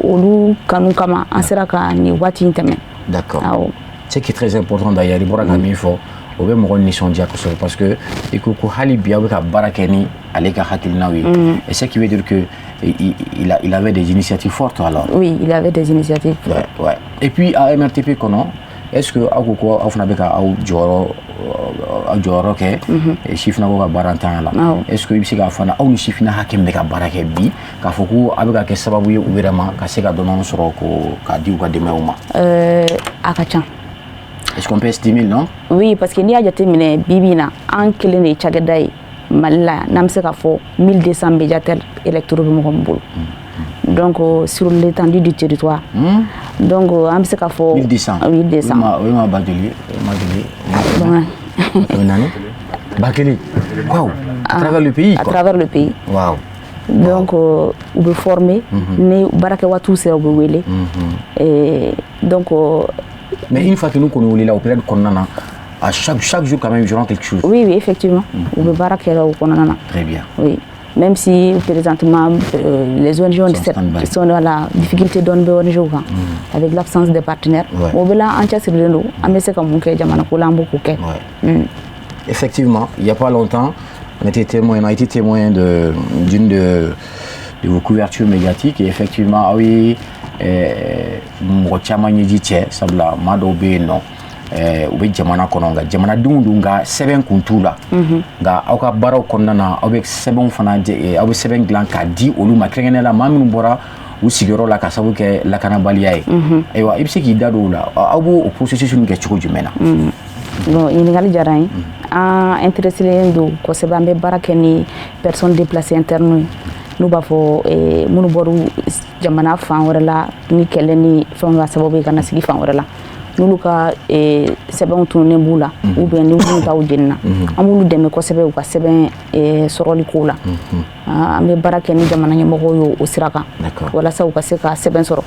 olu kanu kama an sera ka nin waati in tɛmɛ. D'accord. Ce qui est très important d'ailleurs, i bɔra ka min fɔ, o bɛ mɔgɔ nisɔndiya kosɛbɛ, parce que i ko ko hali bi aw bɛ ka baara kɛ ni ale ka hakilinaw ye, et ce qui veut dire que il avait des initiatives fortes alors. Oui, il avait des initiatives. Ouais. Et puis AMRTP kɔnɔ, est-ce que aw ko ko aw fana bɛ ka aw jɔyɔrɔ kɛ sifinnakaw ka baara ntanya la? Est-ce que i bɛ se k'a fɔ aw ni sifinna hakɛ min bɛ ka baara kɛ bi, k'a fɔ ko a bɛ ka kɛ sababu ye u yɛrɛ ma ka se ka dɔɔnin sɔrɔ ko k'a di u ka denbayaw ma? A ka ca. Est-ce qu'on peut estimer, non? Oui, parce que n'i y'a jateminɛ, bi bi in na, an kelen de ye cakɛda ye Mali la n'an bɛ se k'a fɔ 1200 médiateurs électoraux bɛ mɔgɔ min bolo. Donc sur l'étendue du territoire. Donc an bɛ se k'a fɔ 1200. 1200. O ye maa ba joli? O ma joli? O naani? 1000. Waouh. À travers le pays, À quoi. travers le pays. Waouh. Donc u bɛ former, ni baarakɛ waatiw sera, u bɛ wele. Donc Mais une fois que nous kɔni wulila o période kɔnɔna na, à chaque jour quand même, je rends quelque chose. Oui, effectivement. U bɛ baara kɛ o kɔnɔna na. Très bien. Oui. Même si présentement les ONG ont Sont stand-by. sont dans la difficulté dɔɔni bɛ ONG kan avec l'absence des partenaires. O bɛ la, an cɛsirilen don, an bɛ se ka mun kɛ jamana ko la, an b'o k'o kɛ. Effectivement, il n'y a pas longtemps, on a été témoin d'une de vos couvertures médiatiques et effectivement, ah oui, mɔgɔ caman ɲɛji cɛ, sabula maa dɔw bɛ yen nɔ U bɛ jamana kɔnɔ, nka jamanadenw dun ka sɛbɛn kun t'u la. Nka aw ka baaraw kɔnɔna na, aw bɛ sɛbɛnw fana, aw bɛ sɛbɛn dilan k'a di olu ma, kɛrɛnkɛrɛnnenya la maa minnu bɔra u sigiyɔrɔ la ka sababu kɛ lakanabaliya ye. Ayiwa, i bɛ se k'i da don o la, aw b'o processus ninnu kɛ cogo jumɛn na? Bon, ɲininkali diyara n ye. An intéressé don kosɛbɛ. An bɛ baara kɛ ni personnes déplacées internes ye, n'u b'a fɔ minnu bɔra jamana fan wɛrɛ la ni kɛlɛ ni fɛnw ka sababu ye ka na sigi fan wɛrɛ la, n'olu ka sɛbɛnw tununnen b'u la ou bien ni minnu taw jenina, an b'olu dɛmɛ kosɛbɛ u ka sɛbɛn sɔrɔli ko la. An bɛ baara kɛ ni jamana ɲɛmɔgɔw ye o sira kan walasa u ka se ka sɛbɛn sɔrɔ.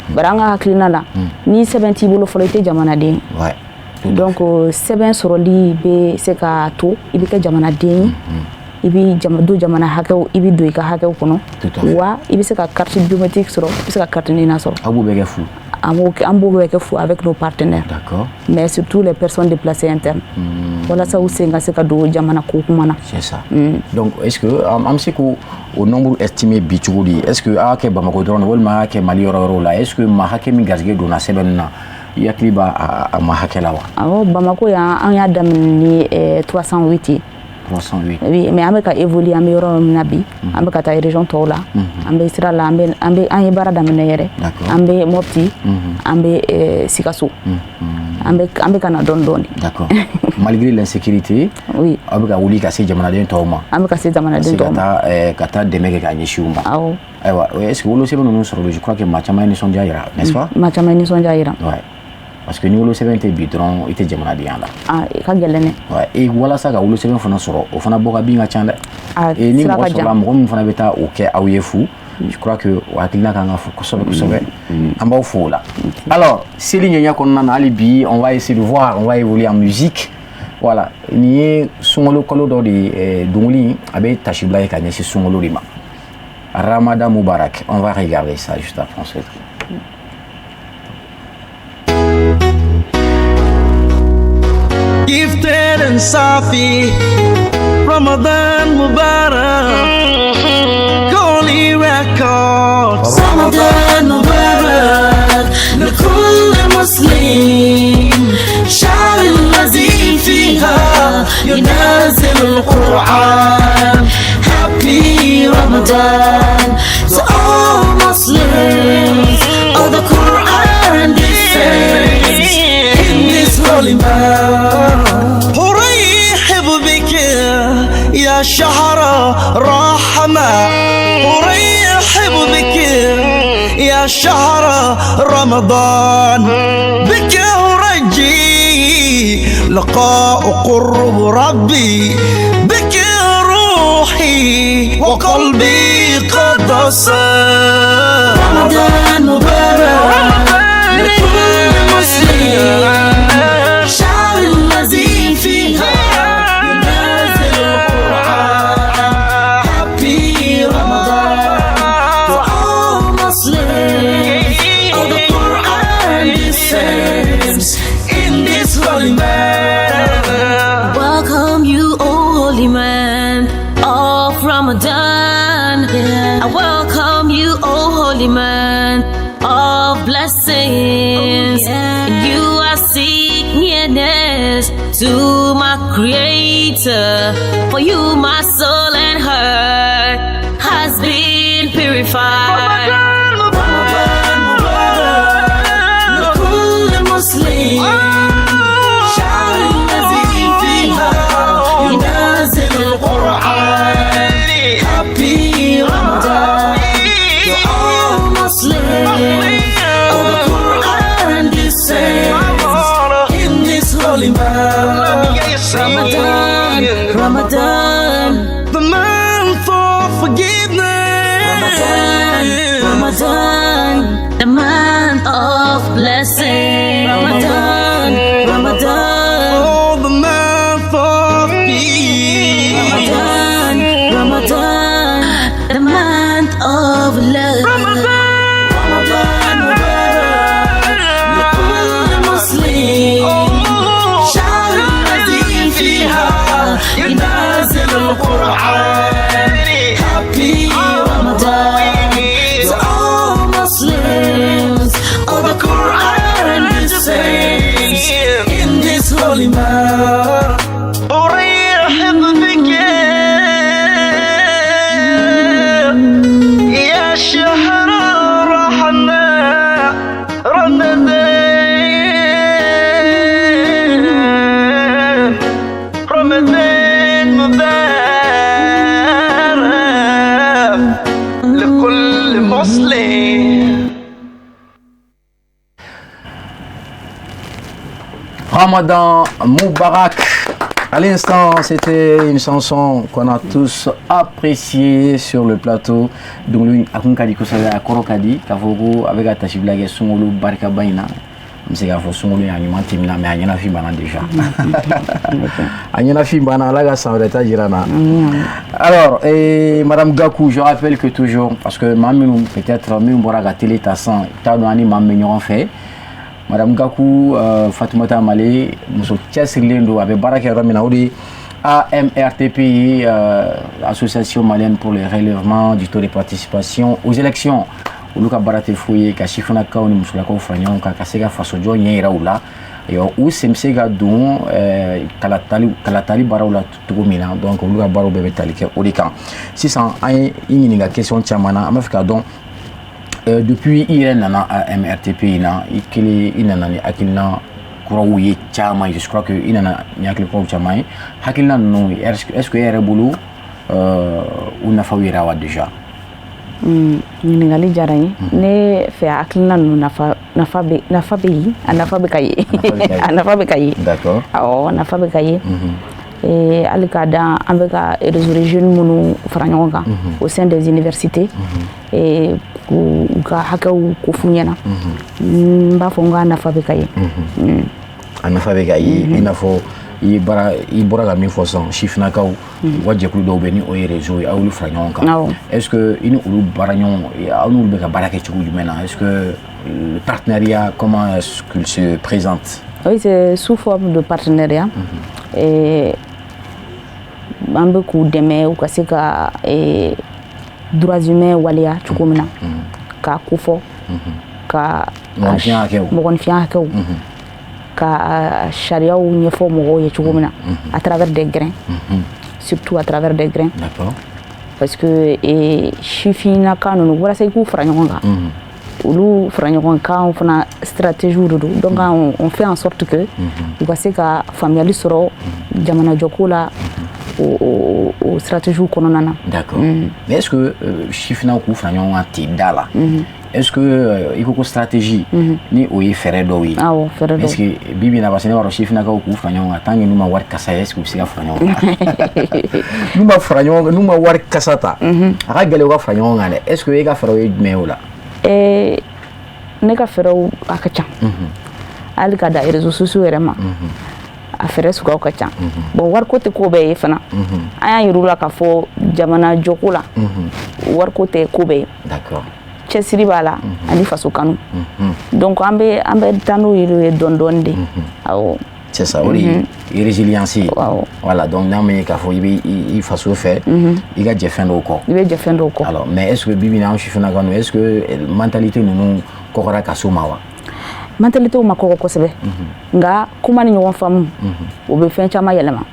Bari an ka hakilina la, ni sɛbɛn t'i bolo fɔlɔ, i tɛ jamanaden. Donc sɛbɛn sɔrɔli bɛ se ka to i bɛ kɛ jamanaden ye, i bɛ don jamana hakɛw, i bɛ don i ka hakɛw kɔnɔ, wa i bɛ se ka carte biométrique sɔrɔ, i bɛ se ka carte NINA sɔrɔ. Aw b'o bɛɛ kɛ fu? An b'o bɛɛ kɛ fu avec nos partenaires. Mais surtout les personnes déplacées internes. Walasa u sen ka se ka don jamana ko kuma na. C'est ça. Donc est-ce que an bɛ se k'o o nombre estimé bi cogo di? Est-ce que a y'a kɛ Bamakɔ dɔrɔn de, walima a y'a kɛ Mali yɔrɔ wɛrɛw la? Est-ce que maa hakɛ min garijɛgɛ donna sɛbɛn na, i hakili b'a a ma hakɛ la wa? Awɔ, Bamakɔ yan, an y'a daminɛ ni 308 ye. 308. Oui, mais an bɛ ka évoluer. An bɛ yɔrɔ min na bi, an bɛ ka taa région tɔw la. An bɛ sira la, an bɛ an bɛ an ye baara daminɛ yɛrɛ. An bɛ Mopti, an bɛ Sikaso. An bɛ ka na dɔɔni dɔɔni. D'accord. Malgré l'insécurité, oui, aw bɛ ka wuli ka se jamanaden tɔw ma. An bɛ ka se jamanaden tɔw ma. Ka taa dɛmɛ kɛ ka ɲɛsin u ma. Awɔ. Ayiwa, est-ce que wolosɛbɛn ninnu sɔrɔli, je crois que maa caman ye nisɔndiya yira, n'est-ce pas? Maa caman ye nisɔndiya yira. Ouais. Parce que ni wolosɛbɛn tɛ bi dɔrɔn, i tɛ jamanadenya la. Ah, i ka gɛlɛn dɛ. Ouais, et walasa ka wolosɛbɛn fana sɔrɔ, o fana bɔ ka bin ka ca dɛ. Ah, et ni sira mɔgɔ ka sɔrɔla, jan. Mɔgɔ min fana bɛ taa o kɛ aw ye fu, je crois que o hakilina kan ka fo kosɛbɛ kosɛbɛ. An b'aw fo o la. Alors, seli ɲɛɲɛ kɔnɔna na, hali bi, on va essayer de voir, on va évoluer en musique. Voilà, nin ye sunkalo kalo dɔ de ye, dɔnkili a bɛ tasibila ye ka ɲɛsin sunkalo de ma. Ramadan Moubarak. On va regarder ça juste après, on se retrouve. Gifted and Safi, Ramadan Mubarak, Holy Records. رمضان مبارك لكل مسلم، شهر الذي فيها ينزل القرآن. Happy Ramadan to all Muslims. All the Quran descends in this holy month. أرحب بك يا شهر رحمة، أرحب بك يا شهر رمضان، بك أرجي لقاء قرب ربي، بك روحي وقلبي قد صار. رمضان مبارك لكل مسلم، شهر الذي فيها ينزل القرآن. Happy Ramadan to all Muslims. All the Quran descends in this holy month. Welcome you, O holy man of Ramadan. I welcome you, O holy man of blessings. And you I seek nearness to my Creator. For you, my soul and heart has been purified. رمضان مبارك لكل مسلم، شهر الذي فيها ينزل القرآن. Happy Ramadan to all Muslims. All the Quran descends in this holy month. Ramadan, Ramadan, the month of forgiveness. Ramadan, Ramadan, the month of blessing. Ramadan, Ramadan, Oh, the month of peace. Ramadan, Ramadan, the month of love. رمضان مبارك لكل مسلم، شهر الذي فيها ينزل Muslim. Ramadan Moubarak. À l'instant, c'était une chanson qu'on a tous appréciée sur le plateau. Donc, lui, a kun ka di kosɛbɛ, a kɔrɔ ka di k'a fɔ ko a bɛ ka tasibila kɛ sunkalo barikaba in na. N bɛ se k'a fɔ sunkalo in a ɲuman tɛmɛna, mais a ɲɛnafin banna déjà. A ɲɛnafin banna, Ala ka san wɛrɛ ta jira n na. Alors, et Madame Gakou, je rappelle que toujours, parce que maa minnu peut-être minnu bɔra ka télé ta sisan, t'a dɔn an ni maa min bɛ ɲɔgɔn fɛ. Madame Gakou, Fatoumata Male, muso cɛsirilen don, a bɛ baara kɛ yɔrɔ min na, o de ye AMRTP, Association malienne pour le relèvement du taux de participation aux élections. Olu ka baara tɛ foyi ye ka sifinnakaw ni musolakaw fara ɲɔgɔn kan ka se ka fasojɔ ɲɛ yira u la. Ayiwa, u sen bɛ se ka don kalatali baaraw la cogo min na. Donc olu ka baaraw bɛɛ bɛ tali kɛ o de kan. Sisan, an ye i ɲininka question caman na, an b'a fɛ k'a dɔn, depuis i yɛrɛ nana AMRTP in na, i kelen i nana ni hakilina kuraw ye caman ye. Je crois que i nana ni hakili kuraw caman ye. Hakilina ninnu, est-ce que e yɛrɛ bolo, u nafaw yera wa déjà? Ɲininkali diyara n ye. Ne fɛ, hakilina ninnu nafa bɛ yen, a nafa bɛ ka ye, a nafa bɛ ka ye. Awɔ, a nafa bɛ ka ye. Hali k'a dan an bɛ ka réseau de jeunes minnu fara ɲɔgɔn kan au sein des universités, k'u ka hakɛw ko f'u ɲɛna, n b'a fɔ n k'a nafa bɛ ka ye. A nafa bɛ ka ye, i n'a fɔ i ye baara, i bɔra ka min fɔ sisan, sifinnakaw u ka jɛkulu dɔw bɛ ni o ye réseau ye, aw y'olu fara ɲɔgɔn kan. Est-ce que i ni olu baara ɲɔgɔn, aw n'olu bɛ ka baara kɛ cogo jumɛn na? Est-ce que le partenariat, comment est-ce qu'il se présente? Oui, c'est sous forme de partenariat. Et an bɛ k'u dɛmɛ u ka se ka droits humains waleya cogo min na, k'a kofɔ, ka mɔgɔninfinya hakɛw. Mɔgɔninfinya hakɛw, ka sariyaw ɲɛfɔ mɔgɔw ye cogo min na, à travers des grains, surtout à travers des grains. Parce que sifinnaka ninnu, walasa i k'u fara ɲɔgɔn kan, olu fara ɲɔgɔn kan fana, stratégie de don. Donc on fait en sorte que u ka se ka faamuyali sɔrɔ jamanajɔko la, o stratégie kɔnɔna na. D'accord. Mais est-ce que sifinnaw k'u fara ɲɔgɔn kan ten da la, est-ce que i ko stratégie ni o ye fɛɛrɛ dɔw ye? Awɔ, fɛɛrɛ dɔw. Est-ce que bi bi in na, parce que ne b'a dɔn sifinnakaw k'u fara ɲɔgɔn kan, tant que n'u ma wari kasa ye, est-ce que u bɛ se ka fara ɲɔgɔn kan? N'u ma fara ɲɔgɔn kan, n'u ma wari kasa ta, a ka gɛlɛn u ka fara ɲɔgɔn kan dɛ. Est-ce que e ka fɛɛrɛw ye jumɛn ye o la? Ne ka fɛɛrɛw a ka ca. Hali ka da réseaux sociaux yɛrɛ ma, a fɛɛrɛ suguyaw ka ca. Bon, wariko tɛ ko bɛɛ ye fana. An y'a yir'u la k'a fɔ jamana jɔko la, wariko tɛ ko bɛɛ ye. Cɛsiri b'a la ani faso kanu. Donc an bɛ taa n'o ye dɔɔni dɔɔni de, awɔ. C'est ça, o de ye résilience ye. Voilà, donc n'a ma ɲɛ k'a fɔ i bɛ i faso fɛ, i ka jɛ fɛn dɔw kɔ. I bɛ jɛ fɛn dɔw kɔ. Alors, mais est-ce que bi bi in na, an sifinnakaw, est-ce que mentalité ninnu kɔgɔra ka s'o ma wa? Mentalité ma kɔgɔ kosɛbɛ, nka kuma ni ɲɔgɔn faamu, o bɛ fɛn caman yɛlɛma.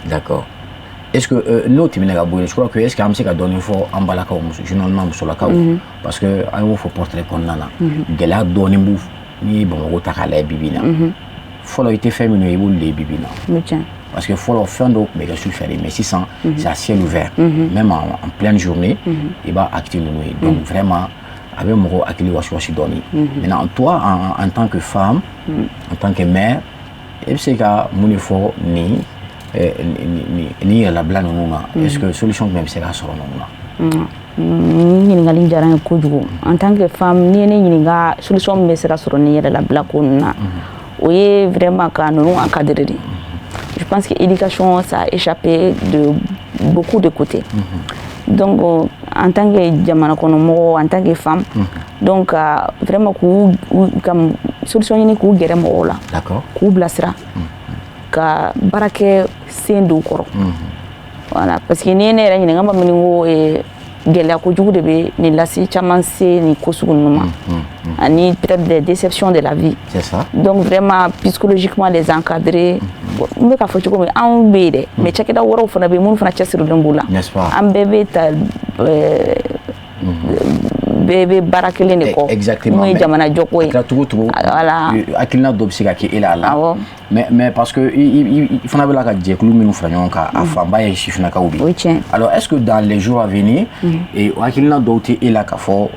D'accord. Est-ce que n'o tɛmɛna ka bɔ yen, je crois que est-ce que an bɛ se ka dɔɔnin fɔ an balakaw, muso, généralement musolakaw, parce que an y'o fɔ portrait kɔnɔna na, gɛlɛya dɔɔnin b'u n'i ye Bamakɔ ta k'a lajɛ bi bi in na. Fɔlɔ, i tɛ fɛn minnu ye, i b'olu de ye bi bi in na. O tiɲɛ. Parce que fɔlɔ, fɛn dɔw tun bɛ kɛ sufɛ de, mais sisan c'est à ciel ouvert. Même en pleine journée, i b'a acte ninnu ye. Donc vraiment, a bɛ mɔgɔw hakili wasiwasi dɔɔnin. Maintenant, toi, en tant que femme, en tant que mère, e bɛ se ka mun de fɔ nin yɛrɛlabila ninnu na? Est-ce que solution jumɛn bɛ se ka sɔrɔ ninnu na? Nin ɲininkali diyara n ye kojugu. En tant que femme, n'i ye ne ɲininka solution min bɛ se ka sɔrɔ nin yɛrɛlabila ko ninnu na, o ye vraiment ka ninnu encadrer de. Je pense que l'éducation, ça a échappé de beaucoup de côtés. Donc en tant que jamana kɔnɔmɔgɔ, en tant que femme, donc vraiment k'u ka solution ɲini k'u gɛrɛ mɔgɔw la, k'u bilasira, ka baara kɛ sen don kɔrɔ. Voilà, parce que n'i ye ne yɛrɛ ɲininka, n b'a fɔ ko gɛlɛya kojugu de bɛ nin lase caman se nin ko sugu ninnu ma, ani peut-être des déceptions de la vie. C'est ça. Donc vraiment, psychologiquement, les encadrer. N bɛ k'a fɔ cogo min, anw bɛ yen dɛ, mais cakɛda wɛrɛw fana bɛ yen minnu fana cɛsirilen b'u la. N'est-ce pas? An bɛɛ bɛ ta Bɛɛ bɛ baara kelen de kɔ. Exactement. Mun ye jamana jɔko ye. A kɛra cogo o cogo. Voilà. Hakilina dɔ bɛ se ka kɛ e la a la. Awɔ. Mais parce que i fana bɛ la ka jɛkulu minnu fara ɲɔgɔn kan, a fanba ye sifinnakaw de ye. O ye tiɲɛ. Alors, est-ce que dans les jours à venir, et hakilina dɔw tɛ e la k'a fɔ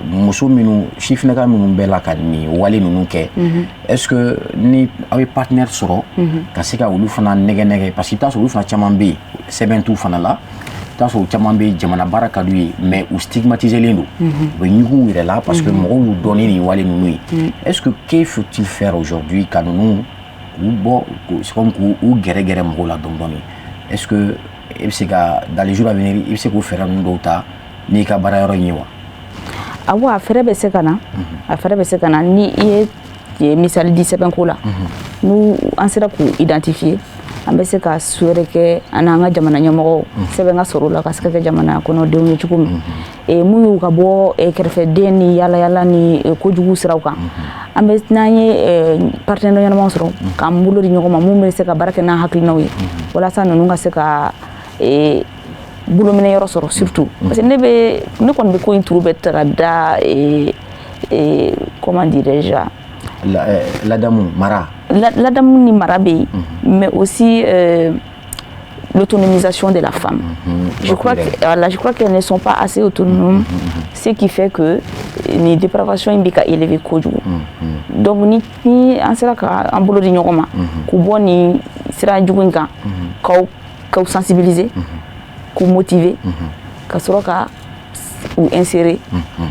muso minnu, sifinnaka minnu bɛ la ka nin wale ninnu kɛ, est-ce que ni aw ye partenaire sɔrɔ ka se ka olu fana nɛgɛ nɛgɛ, parce que i bɛ taa sɔrɔ olu fana caman bɛ yen, sɛbɛn t'u fana la, i bɛ taa sɔrɔ u caman bɛ yen, jamana baara ka d'u ye, mais u stigmatiselen don, u bɛ ɲugun u yɛrɛ la parce que mɔgɔw y'u dɔn ni nin wale ninnu ye. Est-ce que, que faut-il faire aujourd'hui ka ninnu k'u bɔ, c'est comme k'u gɛrɛ gɛrɛ mɔgɔw la dɔɔni dɔɔni? Est-ce que e bɛ se ka, dans les jours à venir, i bɛ se k'o fɛɛrɛ ninnu dɔw ta n'i ka baara yɔrɔ in ye wa? Awɔ, a fɛɛrɛ bɛ se ka na, a fɛɛrɛ bɛ se ka na. Ni i ye misali di sɛbɛnko la, n'u an sera k'u identifier, an bɛ se ka fɛɛrɛ kɛ an n'an ka jamana ɲɛmɔgɔw, sɛbɛn ka sɔrɔ o la ka se ka kɛ jamana kɔnɔdenw ye cogo min, mun y'u ka bɔ kɛrɛfɛden ni yala yala ni kojugu siraw kan. An bɛ n'an ye partenaire ɲɛnamaw sɔrɔ k'an bolo di ɲɔgɔn ma, mun bɛ se ka baara kɛ n'an hakilinaw ye walasa ninnu ka se ka bolominɛ yɔrɔ sɔrɔ, surtout parce que ne bɛ, ne kɔni bɛ ko in turu bɛɛ ta ka da, comment dirais-je? Ladamu, mara. Ladamu ni mara bɛ yen, mais aussi l'autonomisation de la femme. Je crois que, voilà, je crois qu'elles ne sont pas assez autonomes, ce qui fait que ni dépravation in bɛ ka élever kojugu. Donc ni an sera ka an bolo di ɲɔgɔn ma k'u bɔ nin sira jugu in kan, k'aw sensibiliser, k'u motiver, ka sɔrɔ ka u insérer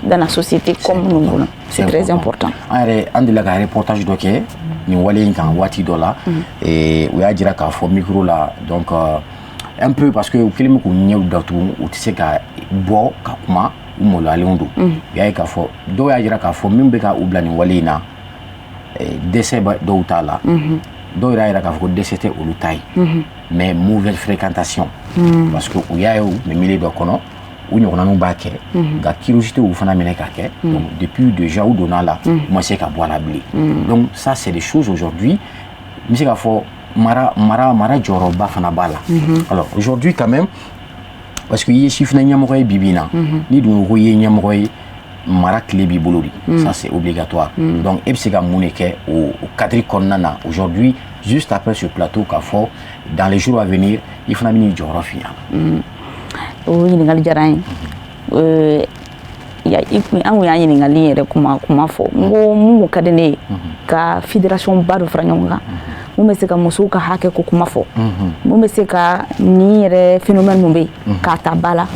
dans la société comme nous voulons. C'est très important. An yɛrɛ, an delila ka reportage dɔ kɛ nin wale in kan waati dɔ la, u y'a jira k'a fɔ micro la, donc un peu parce que u kɛlen bɛ k'u ɲɛw datugu, u tɛ se ka bɔ ka kuma, u maloyalen don. U y'a ye k'a fɔ dɔw y'a jira k'a fɔ min bɛ ka u bila nin wale in na, dɛsɛ dɔw t'a la, dɔw yɛrɛ y'a jira k'a fɔ ko dɛsɛ tɛ olu ta ye, mais mauvaise fréquentation, parce que u y'a ye u tun bɛ milieu dɔ kɔnɔ, u ɲɔgɔnnaninw b'a kɛ, nka curiosité y'u fana minɛ k'a kɛ. Donc depuis déjà u donna la, u ma se ka bɔ a la bilen. Donc ça, c'est des choses aujourd'hui, n bɛ se k'a fɔ mara jɔyɔrɔba fana b'a la. Alors aujourd'hui quand même, parce que i ye sifinna ɲɛmɔgɔ ye bi bi in na, n'i dun ko i ye ɲɛmɔgɔ ye, mara tile b'i bolo de, ça c'est obligatoire. Donc e bɛ se ka mun de kɛ o cadre kɔnɔna na aujourd'hui, juste après ce plateau, k'a fɔ dans les jours à venir i fana bɛ n'i jɔyɔrɔ fi ɲɛna? O ɲininkali diyara n ye. An kun y'a ɲininkali yɛrɛ kuma fɔ, n ko mun kun ka di ne ye, ka fédération ba dɔ fara ɲɔgɔn kan mun bɛ se ka musow ka hakɛ ko kuma fɔ, mun bɛ se ka nin yɛrɛ phénomène mun bɛ yen k'a ta ba la,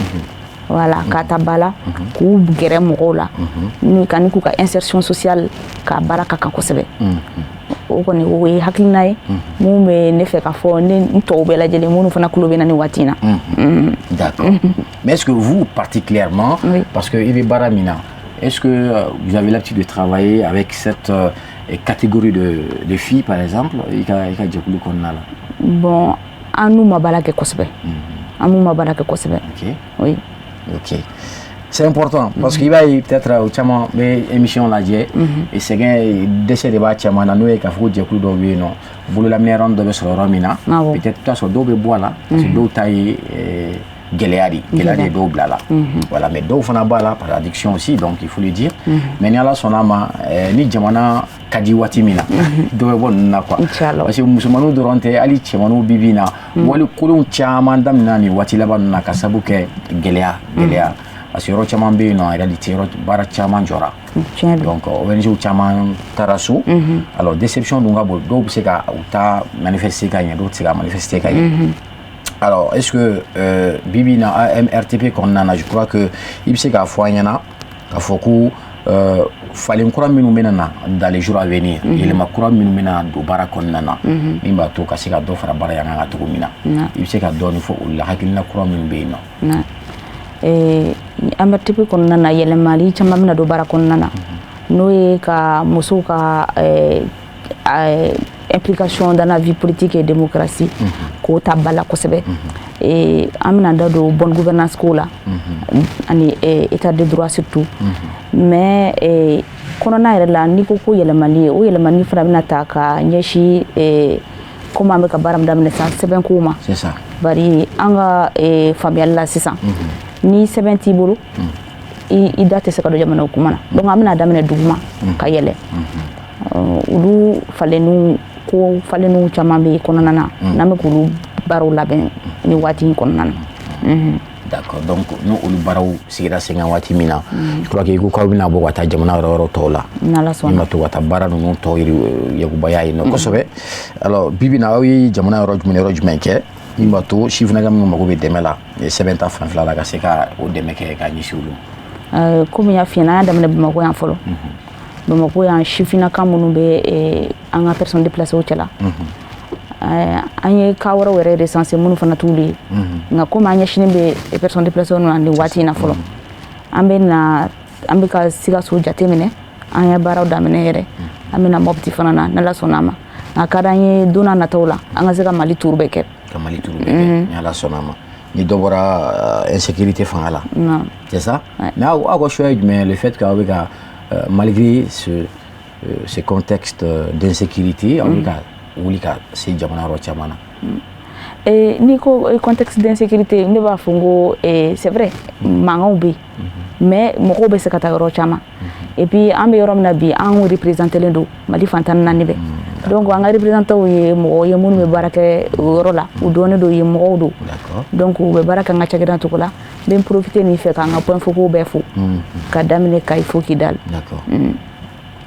voilà, k'a ta ba la, k'u gɛrɛ mɔgɔw la ni ka ni k'u ka insertion sociale k'a baara ka kan kosɛbɛ. O kɔni, o ye hakilina ye mun bɛ ne fɛ ka fɔ ne n tɔw bɛɛ lajɛlen minnu fana tulo bɛ na nin waati in na. D'accord. Mais est-ce que vous, particulièrement, parce que i bɛ baara min na, est-ce que vous avez l'habitude de travailler avec cette catégorie de filles, par exemple, i ka jɛkulu kɔnɔna la? Bon, an n'u ma baara kɛ kosɛbɛ. An n'u ma baara kɛ kosɛbɛ. Oui. Ok. C'est important parce qu'il va y peut-être au caman bɛ émission lajɛ et sɛgɛn dɛsɛ de b'a caman na, n'o ye k'a fɔ ko jɛkulu dɔw bɛ yen nɔ, bololaminɛ dɔ bɛ sɔrɔ yɔrɔ min na, peut-être i bɛ taa sɔrɔ dɔw bɛ bɔ a la parce que dɔw ta ye gɛlɛya de, gɛlɛya de ye dɔw bila la, voilà. Mais dɔw fana b'a la par addiction aussi, donc il faut le dire. Mais ni Ala sɔnna a ma, ni jamana ka di waati min na, dɔ bɛ bɔ ninnu na quoi, parce que musomaninw dɔrɔn tɛ, hali cɛmaninw bi bi in na, wali kolonw caman daminɛna nin waati laban ninnu na ka sababu kɛ gɛlɛya gɛlɛya, parce que yɔrɔ caman bɛ yen nɔ, en réalité yɔrɔ baara caman jɔra, donc ONG caman taara so. Alors déception dun ka bon, dɔw bɛ se ka u ta manifester ka ɲɛ, dɔw tɛ se ka manifester ka ɲɛ. Alors est-ce que bi bi in na, AMRTP kɔnɔna na, je crois que i bɛ se k'a fɔ an ɲɛna k'a fɔ ko falen kura minnu bɛna na dans les jours à venir, yɛlɛma kura minnu bɛna don baara kɔnɔna na, min b'a to ka se ka dɔ fara baara yan kan cogo min na, i bɛ se ka dɔɔnin fɔ olu la, hakilina kura minnu bɛ yen nɔ? AMRTP kɔnɔna na, yɛlɛmali caman bɛna don baara kɔnɔna na, n'o ye ka musow ka implication dans la vie politique et démocratie k'o ta ba la kosɛbɛ. An bɛna da don bonne gouvernance ko la ani état de droit surtout. Mais kɔnɔna yɛrɛ la, n'i ko ko yɛlɛmali, o yɛlɛmali fana bɛna ta ka ɲɛsin, komi an bɛ ka baara min daminɛ sisan, sɛbɛnkow ma. C'est ça. Bari an ka faamuyali la sisan, ni sɛbɛn t'i bolo I da tɛ se ka don jamana kuma na. Donc an bɛna daminɛ duguma ka yɛlɛ. Olu falenniw, ko falenniw caman bɛ kɔnɔna na n'an bɛ k'olu baaraw labɛn ni waati in kɔnɔna na. D'accord. Donc n'o olu baaraw sigira sen kan waati min na, je crois que i ko k'aw bɛna bɔ ka taa jamana yɔrɔ wɛrɛw tɔw la. N'Ala sɔnna. Min b'a to ka taa baara ninnu tɔ yiri yakubaya yen nɔ kosɛbɛ. Alors bi bi in na, aw ye jamana yɔrɔ jumɛn, yɔrɔ jumɛn kɛ min b'a to sifinnaka minnu mago bɛ dɛmɛ la sɛbɛn ta fanfɛla la, ka se ka o dɛmɛ kɛ ka ɲɛsin olu ma? Komi n y'a f'i ɲɛna, an y'a daminɛ Bamakɔ yan fɔlɔ. Bamakɔ yan, sifinnaka minnu bɛ an ka personnes déplacées cɛla, an ye cas wɛrɛw yɛrɛ recensé minnu fana t'olu ye. Nka komi an ɲɛsinnen bɛ personnes déplacées na nin waati in na fɔlɔ, an bɛ na, an bɛ ka Sikaso jateminɛ. An ye baaraw daminɛ yɛrɛ, an bɛna Mopti fana na, n'Ala sɔnna a ma. Nka ka d'an ye, don n'a nataw la, an ka se ka Mali tour bɛɛ kɛ. Ka Mali tour bɛɛ kɛ, ni Ala sɔnna a ma, ni dɔ bɔra insécurité fanga la. Non. C'est ça. Mais aw ka choix ye jumɛn, le fait que aw bɛ ka malgré ce contexte d'insécurité, aw bɛ ka wuli ka se jamana yɔrɔ caman na? N'i ko contexte d'insécurité, ne b'a fɔ n ko c'est vrai, mankanw bɛ yen, mais mɔgɔw bɛ se ka taa yɔrɔ caman. Et puis an bɛ yɔrɔ min na bi, an représentélen don Mali fan 14 bɛɛ. Donc an ka représentants ye mɔgɔw ye minnu bɛ baara kɛ o yɔrɔ la, u dɔnnen don, yen mɔgɔw don. Donc u bɛ baara kɛ an ka cakɛda cogo la. N bɛ n profiter nin fɛ k'an ka point focaux bɛɛ fo, ka daminɛ Kayi fo Kidali. D'accord.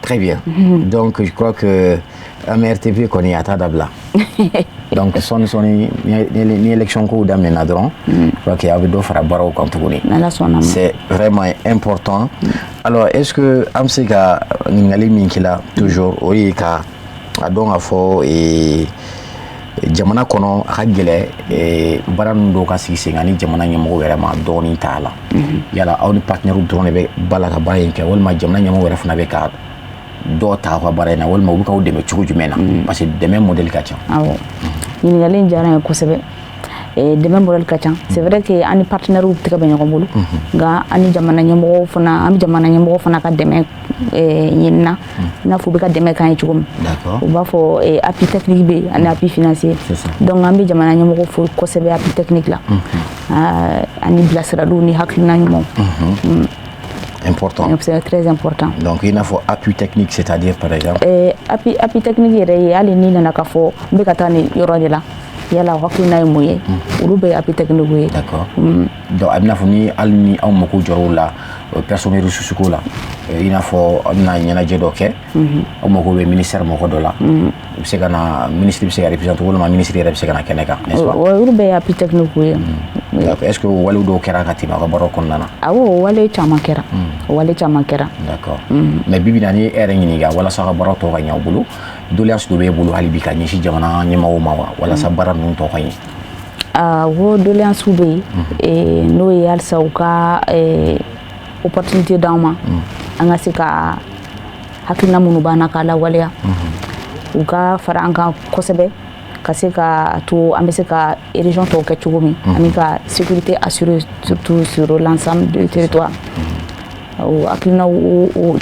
Très bien. Donc je crois que AMRTP kɔni a t'a dabila. Donc sɔɔni sɔɔni, ni élection kow daminɛna dɔrɔn, je crois que aw bɛ dɔ fara baaraw kan tuguni. N'Ala sɔnna ma. C'est vraiment important. Alors est-ce que an bɛ se ka ɲininkali min k'i la toujours, o ye ka a dɔn k'a fɔ jamana kɔnɔ a ka gɛlɛ baara ninnu dɔw ka sigi sen kan ni jamana ɲɛmɔgɔw yɛrɛ ma dɔɔnin t'a la? Yala aw ni partenaires dɔrɔn de bɛ ba la ka baara in kɛ, walima jamana ɲɛmɔgɔw yɛrɛ fana bɛ ka dɔ ta aw ka baara in na, walima u bɛ k'aw dɛmɛ cogo jumɛn na? Parce que dɛmɛ modèle ka ca. Awɔ, ɲininkali in diyara n ye kosɛbɛ. Dɛmɛ modèle ka ca. C'est vrai que an ni partenaires tɛgɛ bɛ ɲɔgɔn bolo, nka an ni jamana ɲɛmɔgɔw fana, an bɛ jamana ɲɛmɔgɔw fana ka dɛmɛ ɲinina, i n'a fɔ u bɛ ka dɛmɛ k'an ye cogo min. U b'a fɔ appui technique bɛ yen ani appui financier. Donc an bɛ jamana ɲɛmɔgɔw fo kosɛbɛ appui technique la, ani bilasiraliw ni hakilina ɲumanw. Important. C'est très important. Donc il faut appui technique, c'est-à-dire par exemple? Appui technique yɛrɛ ye, hali n'i nana k'a fɔ n bɛ ka taa nin yɔrɔ de la, yala o hakilina ye mun ye, olu bɛɛ ye appui technique ye. D'accord. Donc a bɛna fɔ ni hali ni aw mako jɔr'o la, personne ressource ko la, i n'a fɔ aw bɛna ɲɛnajɛ dɔ kɛ, aw mako bɛ ministère mɔgɔ dɔ la, u bɛ se ka na, ministre bɛ se ka représenter, walima ministre yɛrɛ bɛ se ka na kɛnɛ kan, n'est-ce pas? Olu bɛɛ ye appui technique ye. D'accord. Est-ce que walew dɔw kɛra ka tɛmɛ aw ka baaraw kɔnɔna na? Awɔ, wale caman kɛra. Wale caman kɛra. D'accord. Mais bi bi in na, ni e yɛrɛ ɲininka, walasa aw ka baaraw tɔ ka ɲɛ aw bolo, doléance dɔ b'e bolo hali bi ka ɲɛsin jamana ɲɛmɔgɔw ma wa, walasa baara ninnu tɔ ka ɲɛ? Awɔ, doléance bɛ yen, n'o ye halisa u ka opportunité d'an ma, an ka se ka hakilina minnu b'an na k'a lawaleya. U ka fara an kan kosɛbɛ, ka se ka to an bɛ se ka région tɔw kɛ cogo min, ani ka sécurité assurer surtout sur l'ensemble du territoire. O hakilina, o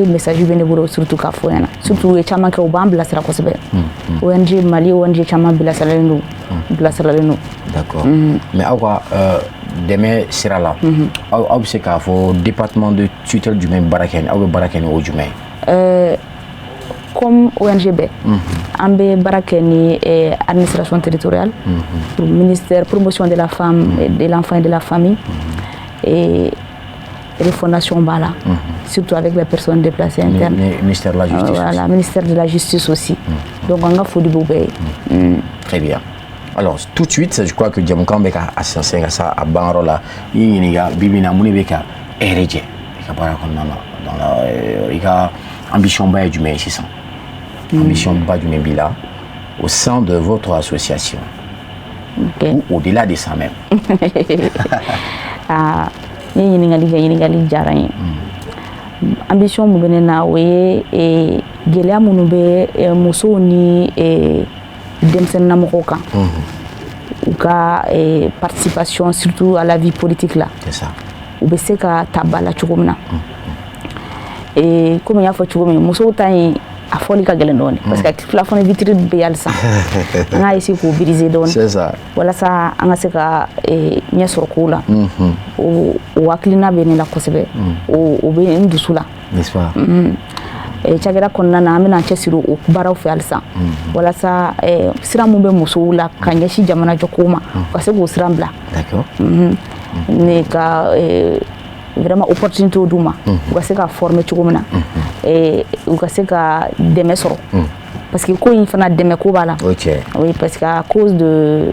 message bɛ ne bolo surtout k'a fɔ ɲɛna. Surtout u ye caman kɛ, u b'an bilasira kosɛbɛ. ONG Mali, ONG caman bilasiralen don, bilasiralen don. D'accord. Mais aw ka dɛmɛ sira la, aw bɛ se k'a fɔ département de tutelle jumɛn baara kɛ, aw bɛ baara kɛ ni o jumɛn ye? Comme ONG bɛɛ, an bɛ baara kɛ ni administration territoriale, ministère promotion de la femme, de l'enfant et de la famille, et refondation b'a la, surtout avec les personnes déplacées internes. Ministère de la justice. Voilà, ministère de la justice aussi. Donc an ka foli b'u bɛɛ ye. Très bien. Alors tout de suite, je crois que jɛmukan bɛ ka a sɛnsɛn ka s'a a banyɔrɔ la. I ɲininka, bi bi in na, mun de bɛ ka e yɛrɛ jɛ i ka baara kɔnɔna na dans la, i ka ambition ba ye jumɛn ye sisan? Ambition ba jumɛn b'i la au sein de votre association ou au-delà de ça même? Ah, n ye ɲininkali kɛ, ɲininkali diyara n ye. Ambition mun bɛ ne na, o ye gɛlɛya minnu bɛ musow ni denmisɛnninnamɔgɔw kan, u ka participation surtout à la vie politique la, C'est ça. u bɛ se ka ta ba la cogo min na. Komi n y'a fɔ cogo min, musow ta in A fɔli ka gɛlɛn dɔɔni parce que plafond vitre bɛ halisa, an k'a essayer k'o briser dɔɔni. C'est ça. Walasa an ka se ka ɲɛ sɔrɔ kow la. O hakilina bɛ ne la kosɛbɛ, o bɛ n dusu la. N'est-ce pas? Cakɛda kɔnɔna na, an bɛna cɛsiri o baaraw fɛ halisa, walasa sira mun bɛ musow la ka ɲɛsin jamana jɔkow ma, u ka se k'o sira bila. Ne ka vraiment opportunité d'u ma, u ka se ka former cogo min na, u ka se ka dɛmɛ sɔrɔ, parce que ko in fana, dɛmɛ ko b'a la. O tiɲɛ. Oui, parce que à cause de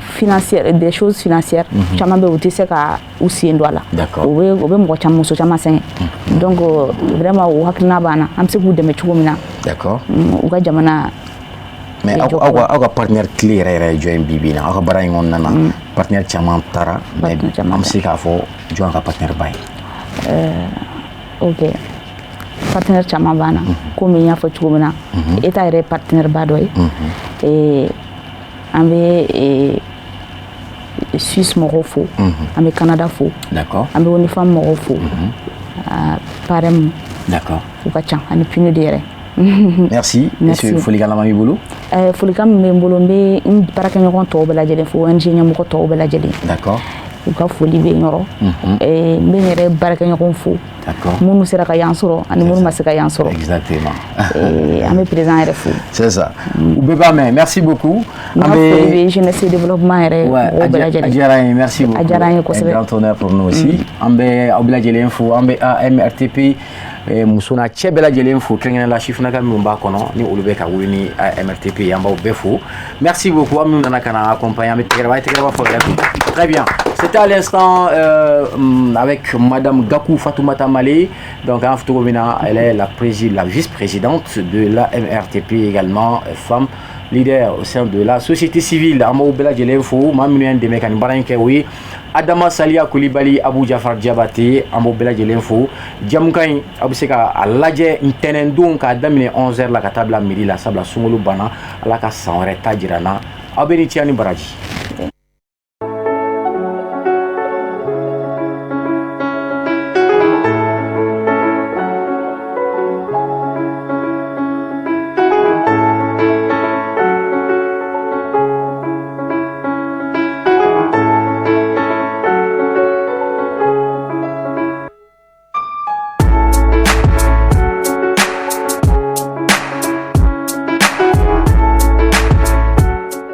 financière, des choses financières caman bɛ yen, u tɛ se ka u sen don a la. O bɛ mɔgɔ caman, muso caman sɛgɛn. Donc vraiment, o hakilina b'an na, an bɛ se k'u dɛmɛ cogo min na u ka jamana. Mais aw ka partenaire clé yɛrɛ yɛrɛ ye jɔn ye bi bi in na, aw ka baara in kɔnɔna na? Partenaire caman taara, mais an bɛ se k'a fɔ jɔn ka partenaire ba ye? Ok, partenaire caman b'an na. Komi n y'a fɔ cogo min na, État yɛrɛ ye partenaire ba dɔ ye. An bɛ Suisse mɔgɔw fo, an bɛ Canada fo, an bɛ ONU Femmes mɔgɔw fo, PAREM. U ka ca, ani PNUD yɛrɛ. Merci. Merci. Folikan laban b'i bolo? Folikan min bɛ n bolo, n bɛ n baarakɛɲɔgɔn tɔw bɛɛ lajɛlen fo, ONG ɲɛmɔgɔ tɔw bɛɛ lajɛlen. U ka foli bɛ n yɔrɔ. N bɛ n yɛrɛ baarakɛɲɔgɔnw fo, minnu sera ka yan sɔrɔ ani minnu ma se ka yan sɔrɔ. An bɛ président yɛrɛ fo. C'est ça. U bɛɛ b'a mɛn. Merci beaucoup. An ka foli bɛ jeunesse développement yɛrɛ mɔgɔw bɛɛ lajɛlen. A diyara an ye, merci beaucoup. A diyara an ye kosɛbɛ. Un grand honneur pour nous aussi. An bɛ aw bɛɛ lajɛlen fo, an bɛ AMRTP muso n'a cɛ bɛɛ lajɛlen fo, kɛrɛnkɛrɛnnenya la sifinnaka minnu b'a kɔnɔ, ni olu bɛ ka wuli ni MRTP ye, an b'aw bɛɛ fo. Merci beaucoup. Aw minnu nana ka na accompagner, an bɛ tɛgɛrɛ, a ye tɛgɛrɛ fɔ yɛrɛ. Très bien. C'était à l'instant avec Madame Gakou Fatoumata Malé. Donc, elle est la vice-présidente de la MRTP, également femme leader au sein de la société civile. An b'aw bɛɛ lajɛlen fo. Maa minnu y'an dɛmɛ ka nin baara in kɛ, o ye Adama Saliya Kulibali, Abu Jafar Jabate, an b'aw bɛɛ lajɛlen fo. Jamukan in, aw bɛ se ka a lajɛ ntɛnɛndon k'a daminɛ 11h la ka taa bila midi la, sabula sunkalo banna. Ala ka san wɛrɛ ta jira n na. Aw bɛ ni ce ni baraji.